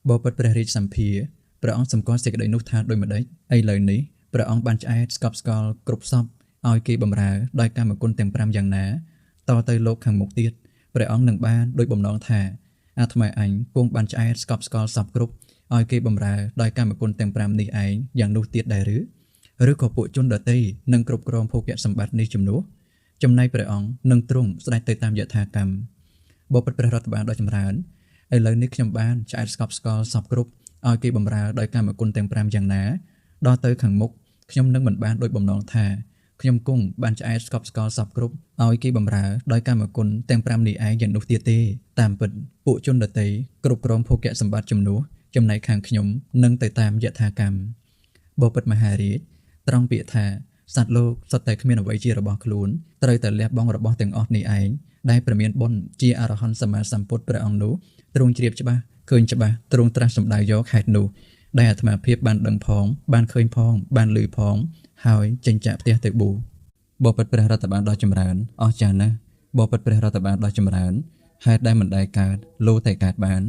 បពិតព្រះរាជសម្ភារព្រះអង្គសម្គាល់សេចក្តីនោះថាដូចម្តេចឥឡូវនេះព្រះអង្គបានឆ្អែតស្កប់ស្កល់គ្រប់សពឲ្យគេបម្រើដោយកម្មគុណទាំង5យ៉ាងណាតទៅលោកខាងមុខទៀតព្រះអង្គនឹងបានដោយបំណងថាអាត្មាអញគង់បានឆ្អែតស្កប់ស្កល់សពគ្រប់ឲ្យគេបម្រើដោយកម្មគុណទាំង5នេះឯងយ៉ាងនោះទៀតដែរឬក៏ពួកជនដទៃនឹងគ្រប់គ្រងភោគសម្បត្តិនេះជំនួសចំណែកព្រះអង្គនឹងទ្រង់ស្ដេចទៅតាមយថាកម្មបពិតព្រះរដ្ឋបាលដ៏ចម្រើនឥឡូវនេះខ្ញុំបានឆ្អែតស្កប់ស្កល់សពគ្រប់ឲ្យគេបម្រើដោយកម្មគុណទាំង5យ៉ាងណាដល់ទៅខាងមុខខ្ញុំនឹងមិនបានដោយបំណងថាខ្ញុំគង់បានឆ្អែតស្កប់ស្កល់សពគ្រប់ឲ្យគេបម្រើដោយកម្មគុណទាំង5នេះឯងយ៉ាងនោះទៀតទេតាមពិតពួកជនដទៃគ្រប់គ្រងភោគសម្បត្តិជំនួសចំណែកខាងខ្ញុំនឹងទៅតាមយថាកម្មបពិតមហារាជត្រង់ពាក្យថាសត្វលោកសុទ្ធតែគ្មានអ្វីជារបស់ខ្លួនត្រូវតែលះបង់របស់ទាំងអស់នេះឯងដែលព្រះមានបុណ្យជាអរហន្តសម្មាសម្ពុទ្ធព្រះអង្គនោះទ្រង់ជ្រាបច្បាស់ឃើញច្បាស់ទ្រង់ត្រាស់សម្ដៅយកហេតុនោះដែលអាត្មាភាពបានដឹងផងបានឃើញផងបានឮផងហើយចេញចាកផ្ទះទៅបួសបពិតព្រះរដ្ឋបាលដ៏ចម្រើនអស្ចារ្យណាស់បពិតព្រះរដ្ឋបាលដ៏ចម្រើនហេតុដែលមិនដែលកើតលោតែកើតបាន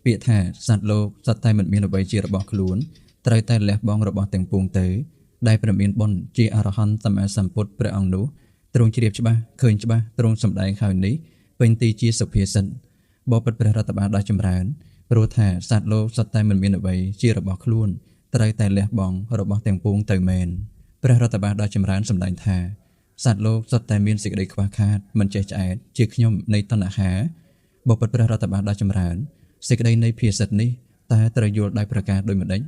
ពាក្យថាសត្វលោកសុទ្ធតែមិនមានអ្វីជារបស់ខ្លួនត្រូវតែលះបង់របស់ទាំងពួងទៅដែលព្រះមានបុណ្យជាអរហន្តសម្មាសម្ពុទ្ធព្រះអង្គនោះទ្រង់ជ្រាបច្បាស់ឃើញច្បាស់ទ្រង់សម្ដែងហើយនេះពេញទីជាសុភាសិតបពិតព្រះរដ្ឋបាលដ៏ចម្រើនព្រោះថាសត្វលោកសុទ្ធតែមិនមានអ្វីជារបស់ខ្លួនត្រូវតែលះបង់របស់ទាំងពួងទៅមែនព្រះរដ្ឋបាលដ៏ចម្រើនសម្ដែងថាសត្វលោកសុទ្ធតែមានសេចក្តីខ្វះខាតមិនចេះឆ្អែតជាខ្ញុំនៃតណ្ហាបពិតព្រះរដ្ឋបាលដ៏ចម្រើនសេចក្តីនៃភាសិតនេះតើត្រូវយល់ដោយប្រការដូចម្តេច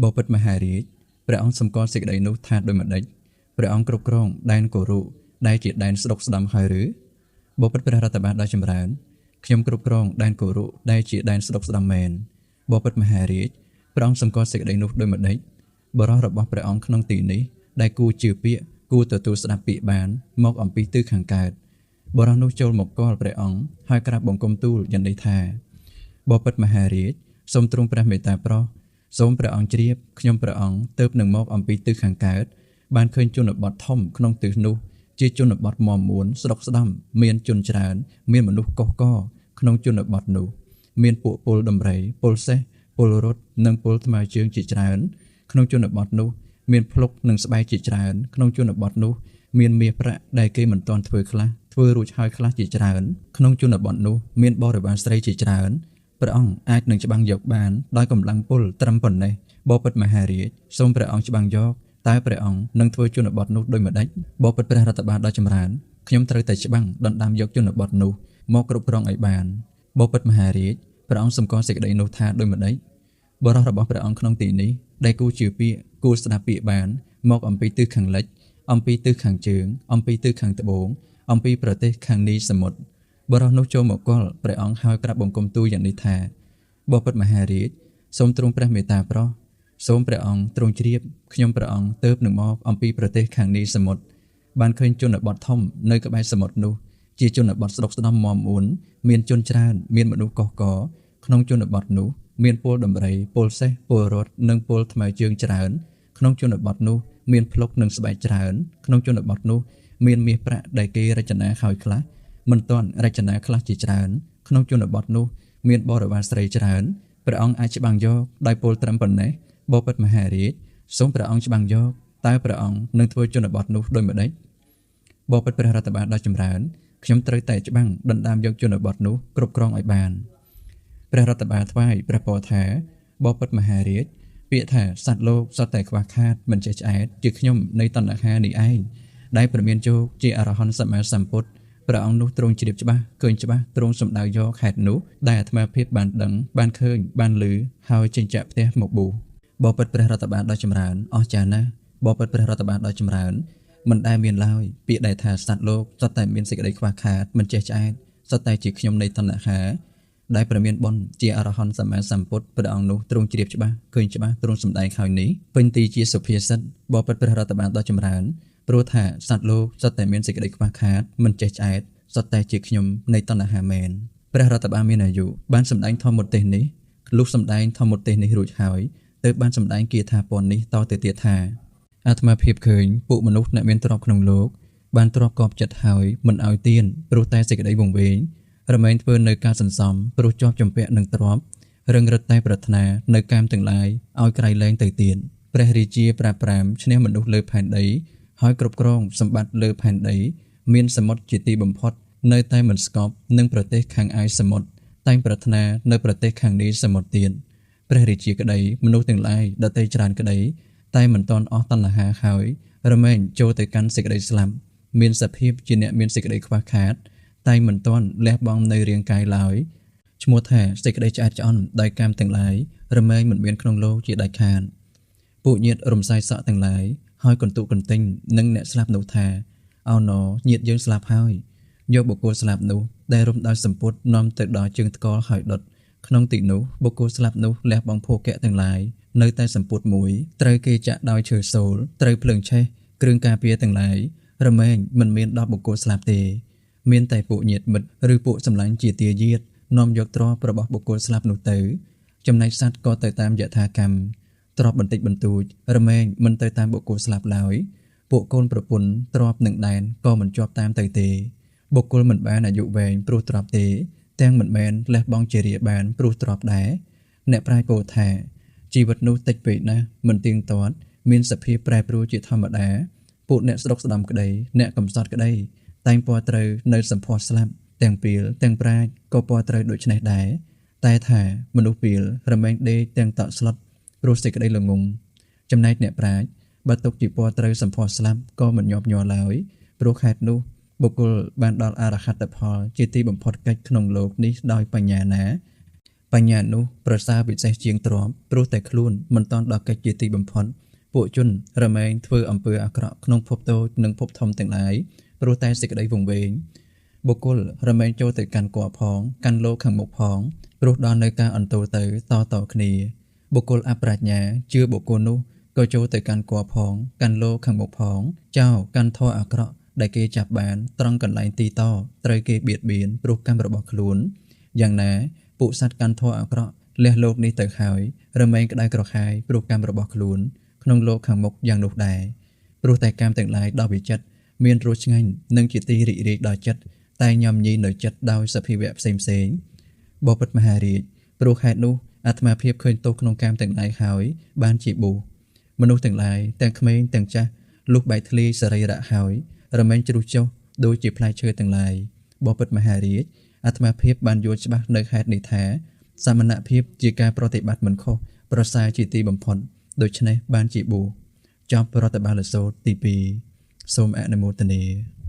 បពិតមហារាជព្រះអង្គសម្គាល់សេចក្តីនោះថាដូចម្តេចព្រះអង្គគ្រប់គ្រងដែនគោរុដែលជាដែនស្ដុកស្ដំហើយឬបពិតព្រះរដ្ឋបាលដ៏ចម្រើនខ្ញុំគ្រប់គ្រងដែនគោរុដែលជាដែនស្ដុកស្ដំមែនបពិតមហារាជព្រះអង្គសម្គាល់សេចក្តីនោះដូចម្តេចបុរសរបស់ព្រះអង្គក្នុងទីនេះដែលគួរជឿពាក្យគួរទទួលស្ដាប់ពាក្យបានមកអំពីទិសខាងកើតបុរសនោះចូលមកគាល់ព្រះអង្គហើយក្រាបបង្គំទូលយ៉ាងនេះថាបពិតមហារាជសូមទ្រង់ព្រះមេត្តាប្រោសសូមព្រះអង្គជ្រាបខ្ញុំព្រះអង្គទើបនឹងមកអំពីទិសខាងកើតបានឃើញជនបទធំក្នុងទិសនោះ ជាជនបទមាំមួនស្ដុកស្ដំមានជនច្រើនមានមនុស្សកុះករ ក្នុងជនបទនោះមានពួកពលដំរីពលសេះពលរត់និងពលថ្មើរជើងជាច្រើនក្នុងជនបទនោះមានភ្លុកនិងស្បែកជាច្រើនក្នុងជនបទនោះមានមាសប្រាក់ដែលគេមិនទាន់ធ្វើខ្លះធ្វើរួចហើយខ្លះជាច្រើនក្នុងជនបទនោះមានបរិវារស្រីជាច្រើនព្រះអង្គអាចនឹងច្បាំងយកបានដោយកម្លាំងពលត្រឹមប៉ុណ្ណេះបពិតមហារាជសូមព្រះអង្គច្បាំងយកតើព្រះអង្គនឹងធ្វើជនបទនោះដូចម្ដេចបពិតព្រះរដ្ឋបាលដ៏ចម្រើនខ្ញុំត្រូវតែច្បាំងដណ្ដើមយកជនបទនោះមកគ្រប់គ្រងឲ្យបានបពិតមហារាជព្រះអង្គសម្គាល់សេចក្តីនោះថាដូចម្ដេចបរិសរបស់ព្រះអង្គក្នុងទីនេះដែលគួរជឿពាក្យគួរស្ដាប់ពាក្យបានមកអំពីទិសខាងលិចអំពីទិសខាងជើងអំពីទិសខាងត្បូងអំពីប្រទេសខាងនីសមុទ្របរិសនោះចូលមកកល់ព្រះអង្គហើយក្រាបបង្គំទូលយ៉ាងនេះថាបពិតមហារាជសូមទ្រង់ព្រះមេត្តាប្រោះសូមព្រះអង្គទ្រង់ជ្រាបខ្ញុំព្រះអង្គទៅនឹងមកអំពីប្រទេសខាងនីសមុទ្របានឃើញជនបទធំនៅក្បែរសមុទ្រនោះជាជនបទស្ដុកស្ដំមាំមួនមានជនច្រើនមានមនុស្សកុះករក្នុងជនបទនោះមានពលដំរីពលសេះពលរត់និងពលថ្មើរជើងច្រើនក្នុងជនបទនោះមានភ្លុកនិងស្បែកច្រើនក្នុងជនបទនោះមានមាសប្រាក់ដែលគេរចនាហើយខ្លះមិនទាន់រចនាខ្លះជាច្រើនក្នុងជនបទនោះមានបរិវារស្រីច្រើនព្រះអង្គអាចច្បាំងយកដោយពលត្រឹមប៉ុណ្ណេះបពិតមហារាជសូមព្រះអង្គច្បាំងយកតើព្រះអង្គនឹងធ្វើជនបទនោះដូចម្ដេចបពិតព្រះរដ្ឋបាលដ៏ចម្រើនខ្ញុំត្រូវតែច្បាំងដណ្ដើមយកជនបទនោះគ្រប់គ្រងឲ្យបានព្រះរដ្ឋបាលថ្វាយព្រះពរថាបពិតមហារាជពាក្យថាសត្វលោកសុទ្ធតែខ្វះខាតមិនចេះឆ្អែតជាខ្ញុំនៃតណ្ហានេះឯងដែលព្រះមានជោគជាអរហន្តសម្មាសម្ពុទ្ធព្រះអង្គនោះទ្រង់ជ្រាបច្បាស់ឃើញច្បាស់ទ្រង់សម្ដៅយកហេតុនោះដែលអាត្មាភាពបានដឹងបានឃើញបានឮហើយចេញចាកផ្ទះមកបួសបពិតព្រះរដ្ឋបាលដ៏ចម្រើនអស្ចារ្យណាស់បពិតព្រះរដ្ឋបាលដ៏ចម្រើនមិនដែលមានឡើយពាក្យដែលថាសត្វលោកសុទ្ធតែមានសេចក្តីខ្វះខាតមិនចេះឆ្អែតសុទ្ធតែជាខ្ញុំនៃតណ្ហាដែលព្រះមានបុណ្យជាអរហន្តសម្មាសម្ពុទ្ធព្រះអង្គនោះទ្រង់ជ្រាបច្បាស់ឃើញច្បាស់ទ្រង់សម្ដែងហើយនេះពេញទីជាសុភាសិតបពិតព្រះរដ្ឋបាលដ៏ចម្រើនព្រោះថាសត្វលោកសុទ្ធតែមានសេចក្តីខ្វះខាតមិនចេះឆ្អែតសុទ្ធតែជាខ្ញុំនៃតណ្ហាមែនព្រះរដ្ឋបាលមានអាយុបានសម្ដែងធម្មទេសនេះលុះសម្ដែងធម្មទេសនេះរួចហើយទើបបានសម្ដែងគាថាពន្ធនេះតទៅទៀតថាអាត្មាភាពឃើញពួកមនុស្សអ្នកមានទ្រព្យក្នុងលោកបានទ្រព្យកប់ចិត្តហើយមិនឲ្យទានព្រោះតែសេចក្តីវង្វេងរមែងធ្វើនៅការសន្សំព្រោះជាប់ជំពាក់នឹងទ្រព្យរឹងរិតតែប្រាថ្នានៅកាមទាំងឡាយឲ្យក្រៃលែងទៅទៀតព្រះរាជាប្រាប្រាមឈ្នះមនុស្សលើផែនដីហើយគ្រប់គ្រងសម្បត្តិលើផែនដីមានសមុទ្រជាទីបំផុតនៅតែមិនស្កប់នឹងប្រទេសខាងឯសមុទ្រតែងប្រាថ្នានៅប្រទេសខាងនេះសមុទ្រទៀតព្រះរាជាក្តីមនុស្សទាំងឡាយដទៃច្រើនក្តីតែមិនទាន់អស់តណ្ហាហើយរមែងចូលទៅកាន់សេចក្តីស្លាប់មានសភាពជាអ្នកមានសេចក្តីខ្វះខាតតែមិនទាន់លះបង់នៅរាងកាយឡើយឈ្មោះថាសេចក្តីឆ្អែតឆ្អន់ដោយកាមទាំងឡាយរមែងមិនមានក្នុងលោកជាដាច់ខាតពួកញាតិរំសាយសក់ទាំងឡាយហើយកន្ទុកន្ទិញនិងអ្នកស្លាប់នោះថាអោណញាតិយើងស្លាប់ហើយយកបុគ្គលស្លាប់នោះដែលរុំដោយសម្ពុតនាំទៅដល់ជើងថ្កល់ហើយដុតក្នុងទីនោះបុគ្គលស្លាប់នោះលះបង់ភោគៈទាំងឡាយនៅតែសម្ពុតមួយត្រូវគេចាក់ដោយឈើសូលត្រូវភ្លើងឆេះគ្រឿងការពារទាំងឡាយរមែងមិនមានដល់បុគ្គលស្លាប់ទេមានតែពួកញាតិមិត្តឬពួកសម្លាញ់ជាទាយាទនាំយកទ្រព្យរបស់បុគ្គលស្លាប់នោះទៅចំណែកសត្វក៏ទៅតាមយថាកម្មទ្រព្យបន្តិចបន្តួចរមែងមិនទៅតាមបុគ្គលស្លាប់ឡើយពួកកូនប្រពន្ធទ្រព្យនឹងដែនក៏មិនជាប់តាមទៅទេបុគ្គលមិនបានអាយុវែងព្រោះទ្រព្យទេទាំងមិនមែនលះបង់ជារាបានព្រោះទ្រព្យដែរអ្នកប្រាជ្ញពោលថាជីវិតនោះតិចពេកណាស់មិនទៀងទាត់មានសភាពប្រែប្រួលជាធម្មតាពួកអ្នកស្ដុកស្ដំក្តីអ្នកកំសត់ក្តីតែងពណ៌ត្រូវនៅសម្ផស្សស្លាប់ទាំងពីលទាំងប្រាជ្ញក៏ពណ៌ត្រូវដូច្នេះដែរតែថាមនុស្សពីលរមែងដេកទាំងតក់ស្លុតព្រោះសេចក្តីល្ងងចំណែកអ្នកប្រាជ្ញបើទុកជាពណ៌ត្រូវសម្ផស្សស្លាប់ក៏មិនញាប់ញ័រឡើយព្រោះខេត្តនោះបុគ្គលបានដល់អរហត្តផលជាទីបំផុតកិច្ចក្នុងលោកនេះដោយបញ្ញាណាបញ្ញានោះប្រសើរពិសេសជាងទ្រព្យព្រោះតែខ្លួនមិនទាន់ដល់កិច្ចជាទីបំផុតពួកជនរមែងធ្វើអំពើអាក្រក់ក្នុងភពតូចនិងភពធំទាំងឡាយព្រោះតែសេចក្តីវង្វេងបុគ្គលរមែងចូលទៅកាន់គល់ផងកាន់លោកខាងមុខផងព្រោះដល់នៅការអន្តោទៅតតគ្នាបុគ្គលអប្រាជ្ញាជឿបុគ្គលនោះក៏ចូលទៅកាន់គល់ផងកាន់លោកខាងមុខផងចោលកាន់ធម៌អាក្រក់ដែលគេចាប់បានត្រង់កន្លែងទីតត្រូវគេបៀតបៀនព្រោះកម្មរបស់ខ្លួនយ៉ាងណាពួកសត្វកាន់ធម៌អាក្រក់លះលោកនេះទៅហើយរមែងក្តៅក្រហាយព្រោះកម្មរបស់ខ្លួនក្នុងលោកខាងមុខយ៉ាងនោះដែរព្រោះតែកម្មទាំងឡាយដ៏វិចិត្រមានរសឆ្ងាញ់និងជាទីរីករាយដល់ចិត្តតែញ៉ាំញីនៅចិត្តដោយសភាវៈផ្សេងៗ បពិតមហារាជព្រោះហេតុនោះអាត្មាភាពឃើញទោសក្នុងកាមទាំងឡាយហើយបានជាបួសមនុស្សទាំងឡាយទាំងក្មេងទាំងចាស់លុះបែកធ្លាយសរីរៈហើយរមែងជ្រុះចុះដូចជាផ្លែឈើទាំងឡាយបពិតមហារាជអាត្មាភាពបានយល់ច្បាស់នៅហេតុនេះថាសមណភាពជាការប្រតិបត្តិមិនខុសប្រសើរជាទីបំផុតដូច្នេះបានជាបួសចប់រដ្ឋបាលសូត្រទី2សូមអនុមោទនា។